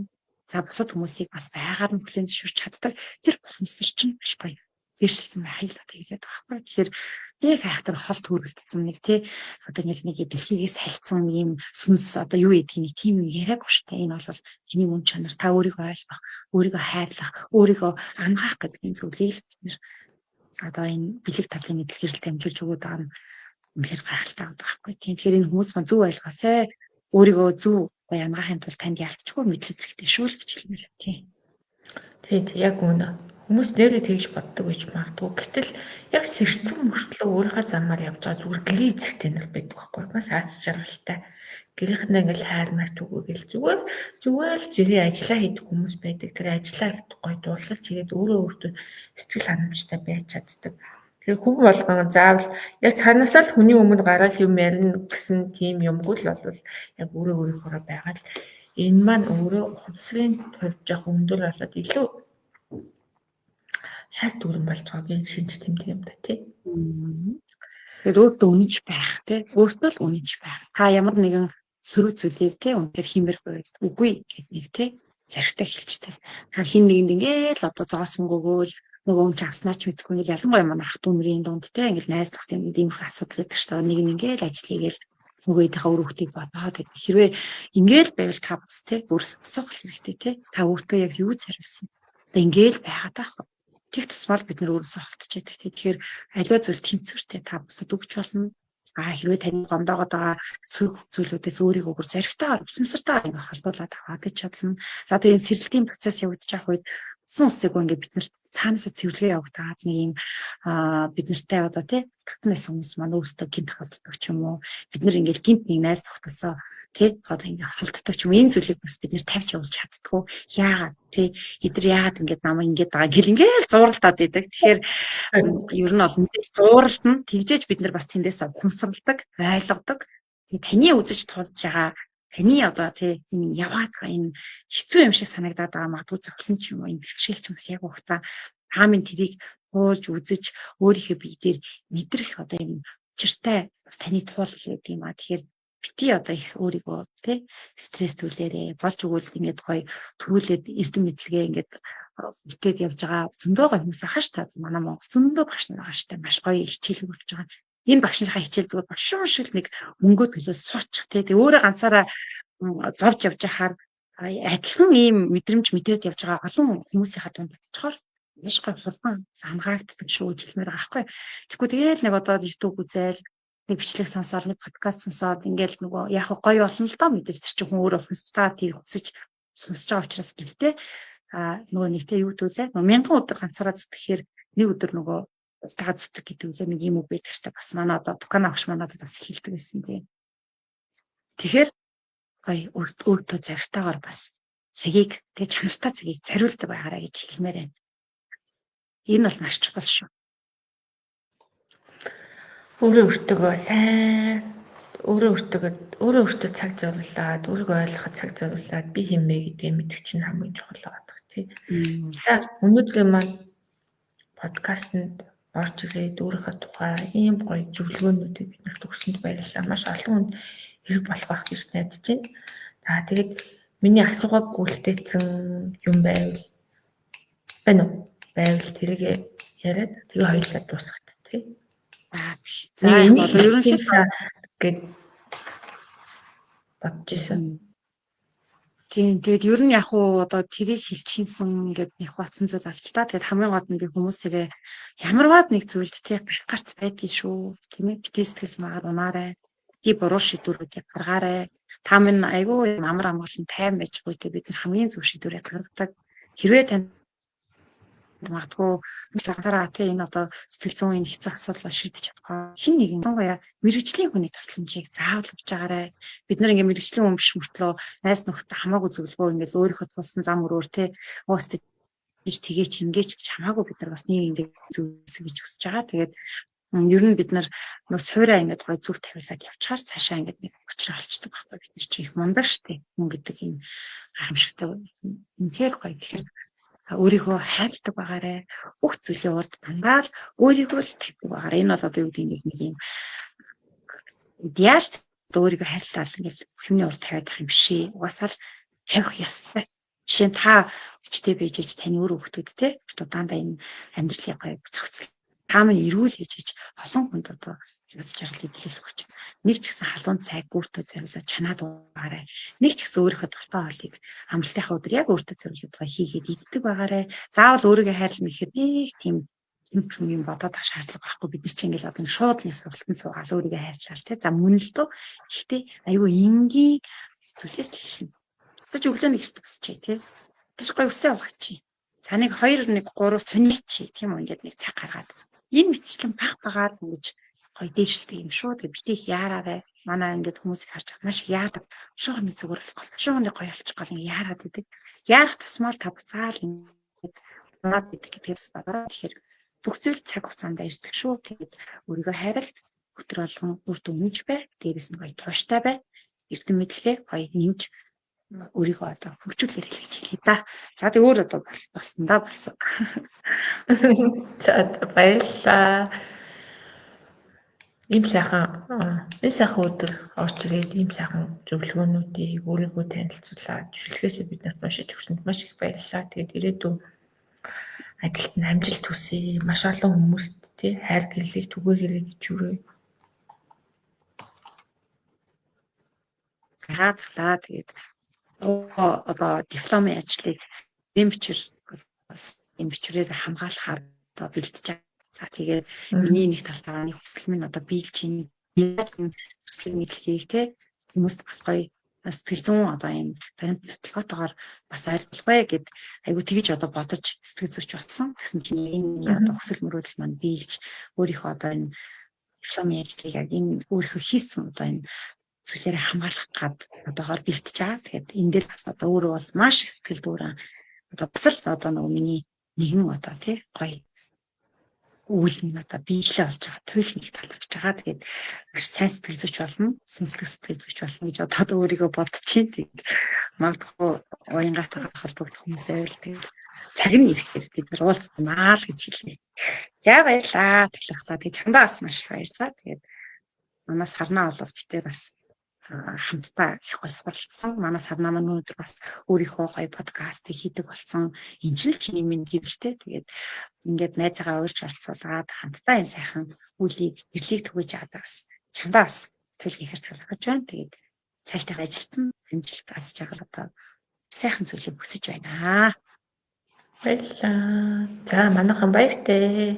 За бусад хүмүүсийг бас байгаар нь хүлээн зөвшөөрч чаддаг тэр ухамсар чинь маш гоё гэршилсэн байхыг л одоо хэлээд байгаа байхгүй. Тэгэхээр нэг хайхтар хол төрөлдсөн нэг тий одоо нэг нэг дэлхийгээс хальцсан нэг юм сүнс одоо юу гэдгийг нэг тийм юм яриаггүй шүү дээ. Энэ бол таны мөн чанар та өөрийгөө ойлгох, өөрийгөө хайрлах, өөрийгөө ангаах гэдгийн зүйлийг л бид нэр одоо энэ бэлэг талын мэдлэг хэрэгэл дамжуулж өгöd байгаа нь үнэхээр гайхалтай байгаа байхгүй. Тийм тэгэхээр энэ хүмүүс маань зөв ойлгосоо өөрийгөө зөв гоё ангаахын тулд танд ялтчгүй мэдлэг хэрэгтэй шүү л гэж хэлмээр байна. Тийм. Тийм яг үнэ. Хүмүүс нэрээ тэгж боддог гэж магадгүй. Гэтэл яг сэрцэн мөртлөө өөрийнхөө замаар явж байгаа зүгээр гэрээ эзэгтэй нар байдаг байхгүй. Бас аз жаргалтай. Гэрийнхэндээ ингээл хайр мар түгээгээл зүгээр зүгээр л жирийн ажиллаа хийдэг хүмүүс байдаг. Тэр ажиллаа их гоё дуудлага чигээд өөрөө өөртөө сэтгэл ханамжтай байж чаддаг. Тэгэхээр хүн болгон заавал яг цаанаасаа л хүний өмнө гараал юм ярина гэсэн тийм юмгүй л болвол яг өөрөө өөрийнхөөрөө байгаа л энэ маань өөрөө ухамсарын хувьд жоох өндөр болоод илүү хайр дүүрэн болж байгаагийн шинж тэмдэг юм да тий. Тэгээд өөртөө үнэнч байх тий. Өөртөө л үнэнч байх. Та ямар нэгэн сөрөг зүйлийг тий үнэхээр хиймээр байвал үгүй гэд нэг тий зоригтой хэлжтэй. Та хин нэгэнд ингээл одоо зоос мөнгө өгөөл нөгөө хүн ч авснаа ч мэдэхгүй ингээл ялангуяа манай ах дүүмрийн дунд тий ингээл найз нөхдийн дунд иймэрхүү асуудал байдаг шүү дээ. Нэг нь ингээл ажил хийгээл нөгөө хэдийнхээ үр хөвгтийг бодоод байдаг. Хэрвээ ингээл байвал та бас тий өөрөөсөө асуух хэрэгтэй тий. Та өөртөө яг юу зориулсан. Одоо ингээл байгаад байхгүй. Тэг тусмал бид нэр өөрөөсөө холтож байдаг тий. Тэгэхээр аливаа зүйл тэнцвэртэй та бусдад өгч болно. А хэрвээ таны гомдоогоод байгаа сөрөг зүйлүүдээс өөрийгөө бүр зоригтойгоор ухамсартайгаар ингээ холдуулаад аваад гэж чадна. За тэгээ энэ сэрэлтийн процесс явагдаж явах үед усан усыг ингээ бид нар цаанаасаа цэвэрлэгээ явагдаад нэг юм бид нартай одоо тий татнаас хүмүүс маань өөрсдөө гинт холддог ч юм уу бид нар ингээл гинт нэг найз тогтолцоо тий одоо ингээ холддог ч юм энэ зүйлийг бас бид нар тавьж явуулж чаддгүй яагаад тий эдэр яагаад ингээд намайг ингээд байгаа гэл ингээл зууралдаад байдаг. Тэгэхээр ер нь бол мэдээж зууралдана тэгжээж бид нар бас тэндээс ухамсарладаг ойлгодог. Таны үзэж туулж байгаа таны одоо тий энэ яваад байгаа энэ хэцүү юм шиг санагдаад байгаа магадгүй зовлон ч юм уу энэ бэрхшээл ч бас яг ухтаа таамын тэрийг туулж үзэж өөрийнхөө бие дээр мэдрэх одоо энэ учиртай бас таны туулал гэдэг юм а. Тэгэхээр Бити одоо их өөрийгөө тий стресс түлээрээ болж өгвөл ингээд гоё төрүүлээд эрдэм мэдлэгээ ингээд бүтээд явж байгаа зөндөө гоё хүмүүс ахаш та манай Монгол зөндөө багш нар байгаа штэ маш гоё хичээл өгч байгаа. Энэ багш нарын хичээл зүгээр бошин шиг нэг мөнгө төлөө суучих тий. Тэг өөрөө ганцаараа зовж явж байхаар адилхан ийм мэдрэмж мэдрээд явж байгаа олон хүмүүсийнхаа дунд очихоор маш гоё хулбан сангаагддаг шүү хэлмээр байгаа байхгүй. Тэгэхгүй тэгээл нэг одоо YouTube үзээл нэг бичлэг сонсоод нэг подкаст сонсоод ингээл нөгөө яг гоё болно л доо мэдээж тэр чинь хүн өөрөө хүсэж тэр хүсэж сонсож байгаа учраас гэлтэй а нөгөө нэгтэй юу гэдүүлээ нөгөө мянган өдөр ганцаараа зүтгэхээр нэг өдөр нөгөө устгаа зүтгэх гэдэг үлээ нэг юм үг байдаг штэ бас манай одоо Тукана агш манадад бас хэлдэг байсан тийм. Тэгэхээр гоё өөртөө зоригтойгоор бас цагийг тэг чанартай цагийг зориулдаг байгаарай гэж хэлмээр байна. Энэ бол маш чухал шүү. Өөрөө өөртөөгөө сайн өөрөө өөртөөгөө өөрөө өөртөө цаг зориулаад, өөрийгөө ойлгоход цаг зориулаад би хэн бэ гэдгийг мэдэх чинь хамгийн чухал байгаа тий. За өнөөдрийн маань подкастэнд орж ирээд өөрийнхөө тухай ийм гоё зөвлөгөөнүүдийг биднэрт өгсөнд баярлалаа. Маш олон хүнд хэрэг болох байх гэж найдаж байна. За тэгээд миний асуугааг үлдээсэн юм байвал байна уу? Байвал тэрийг яриад тэгээ хоёулаа дуусгах тий. Аа за одоо ерөнхийдөө гэд бодож исэн. Тийм тэгээд ер нь яг уу одоо тэрийг хэлчихсэн гэд нэг батсан зүйл аль та. Тэгээд хамгийн гол нь би хүмүүсийгээ ямарваад нэг зүйлд тий гарц байдгийг шүү. Тийм ээ битээ сэтгэл санаагаар унаарай. Би буруу шийдвэрүүдийг гаргаарай. Та минь айгүй юм амар амгалан тайван байж буй тий бид нар хамгийн зөв шийдвэрээ гаргадаг. Хэрвээ танд магадгүй ганцаараа тий энэ одоо сэтгэл зүйн энэ хэцүү асуудал шийдэж чадахгүй хин нэгэн ялангуяа мэрэгжлийн хүний тусламжийг заавал авч байгаарай. Бид нар ингээ мэрэгжлийн хүн биш мөртлөө найз нөхдөд хамаагүй зөвлөгөө ингээл өөрийнхөө тулсан зам өрөөр тий уустай тэгээч ингээч гэж хамаагүй бид нар бас нэг ингээ зөвлөсөн гэж хүсэж байгаа. Тэгээд ер нь бид нар нөө суураа ингээд гой зүг тавиулаад явчихаар цаашаа ингээд нэг учраа олчдөг байхгүй бид нар чи их мундаг штэ хүн гэдэг энэ гайхамшигтай үнэхээр гоё. Тэгэхээр өөрийгөө хайрладаг байгаарэ. Бүх зүйлийн урд дандаа л өөрийгөө л тавьдаг байгаарэ. Энэ бол одоо юу гэдэг нэг юм яаж өөрийгөө хайрлал ингээл бүх юмны урд тавиад байх юм бишээ. Угаасаа л тавих ёстой. Жишээ нь та өвчтэй байж аж таны өөр хүүхдүүд те удаандаа энэ амьдралын гоё зохицол та минь эрүүл хийж иж олон хүнд одоо аз жаргалыг бэлэглэх хүч. Нэг ч гэсэн халуун цайг өөртөө зориулаад чанаад байгаарай. Нэг ч гэсэн өөрийнхөө дуртай хоолыг амралтынхаа өдөр яг өөртөө зориулаад байгаа хийгээд иддэг байгаарай. Заавал өөрийгөө хайрлана гэхэд нэг тийм юм юм бодоод ах шаардлага байхгүй. Бид нар чинь ингээл одоо шууд л сургалтанд суугаал өөрийгөө хайрлаа тий. За мөн л дөө. Гэхдээ айгүй энгийн зүйлээс л эхэлнэ. Одоо ч өглөө нэг эрт өсчихье тий. Одоо ч гоё үсээ угаачих. За нэг 2 1 3 сонирчи тийм үү ингээд нэг цаг гаргаад энэ мэтчлэн баг багаад ингэж гоё дээшилдэг юм шүү. Тэгээ битээ их яараарай. Манай ингээд хүмүүсийг харж байгаа маш их яадаг. Шуугны зүгээр болох гол. Шуугны гоё болчих гол ингээд яарад идэг. Яарах тусмаа л та буцаал ингээд унаад идэг гэдгээс бодороо. Тэгэхээр бүх зүйл цаг хугацаанд ирдэг шүү. Тэгээд өөрийгөө хайрал өдөр болгон өөртөө үнэнч бай. Дээрээс нь гоё тууштай бай. Эрдэм мэдлэгээ гоё нэмж өөрийгөө одоо хөгжүүлээрэй л гэж хэлье да. За тэг өөр одоо болсон да болсон. За за баярлалаа. Ийм сайхан энэ сайхан өдөр орж ирээд ийм сайхан зөвлөгөөнүүдийг өөрийгөө танилцуулаад шүлгээсээ биднэрт уншиж өгсөнд маш их баярлалаа. Тэгээд ирээдүйн ажилд нь амжилт хүсье. Маш олон хүмүүст тий хайр гэрлийг түгээгээрэй гэж хүрээ. За баярлалаа. Тэгээд одоо дипломын ажлыг энэ бичвэр бас энэ бичвэрээр хамгаалахаар одоо бэлдэж байгаа. За тэгээд миний нэг талтаа нэг хүсэл минь одоо биелж чинь яаж энэ хүслийг мэдлэгийг те хүмүүст бас гоё сэтгэл зүйн одоо ийм баримт нотлогоотойгоор бас ойлгох бай гэд айгу тэгж одоо бодож сэтгэл зүйч болсон. Тэгсэн чинь энэ одоо хүсэл мөрөөдөл маань биелж өөрийнхөө одоо энэ дипломын ажлыг яг энэ өөрийнхөө хийсэн одоо энэ зүйлээрээ хамгаалах гад одоогоор бэлтэж байгаа. Тэгээд энэ дээр бас одоо өөрөө бол маш их сэтгэл дүүрэн одоо бас л одоо нөгөө миний нэгэн одоо тий гоё үйл нь одоо биелээ болж байгаа. Туйл нэг талархаж байгаа. Тэгээд маш сайн сэтгэл зүйч болно, сүнслэг сэтгэл зүйч болно гэж одоо өөрийгөө бодож чинь. Тэгээд магадгүй уянгатайгаа холбогдох хүмүүс байвал тэгээд цаг нь ирэхээр бид нар уулзмаа л гэж хэлье. За баярлаа. Талархлаа. Тэгээд чамдаа бас маш их баярлалаа. Тэгээд манаас харнаа бол битээр бас Хамтдаа их гоё суралцсан. Манай Сарнаа маань өнөөдөр бас өөрийнхөө гоё подкастыг хийдэг болсон. Энэ ч л чиний минь гэвэлтэй. Тэгээд ингээд найзаагаа урьж оролцуулаад хамтдаа энэ сайхан үйлийг гэрлийг түгэж аваад бас чамдаа бас төлөв ихэр талархаж байна. Тэгээд цаашдаа ажилд нь амжилт аз жаргал одоо сайхан зүйлийг хүсэж байна. Баярлалаа. За, манайхан баяртай.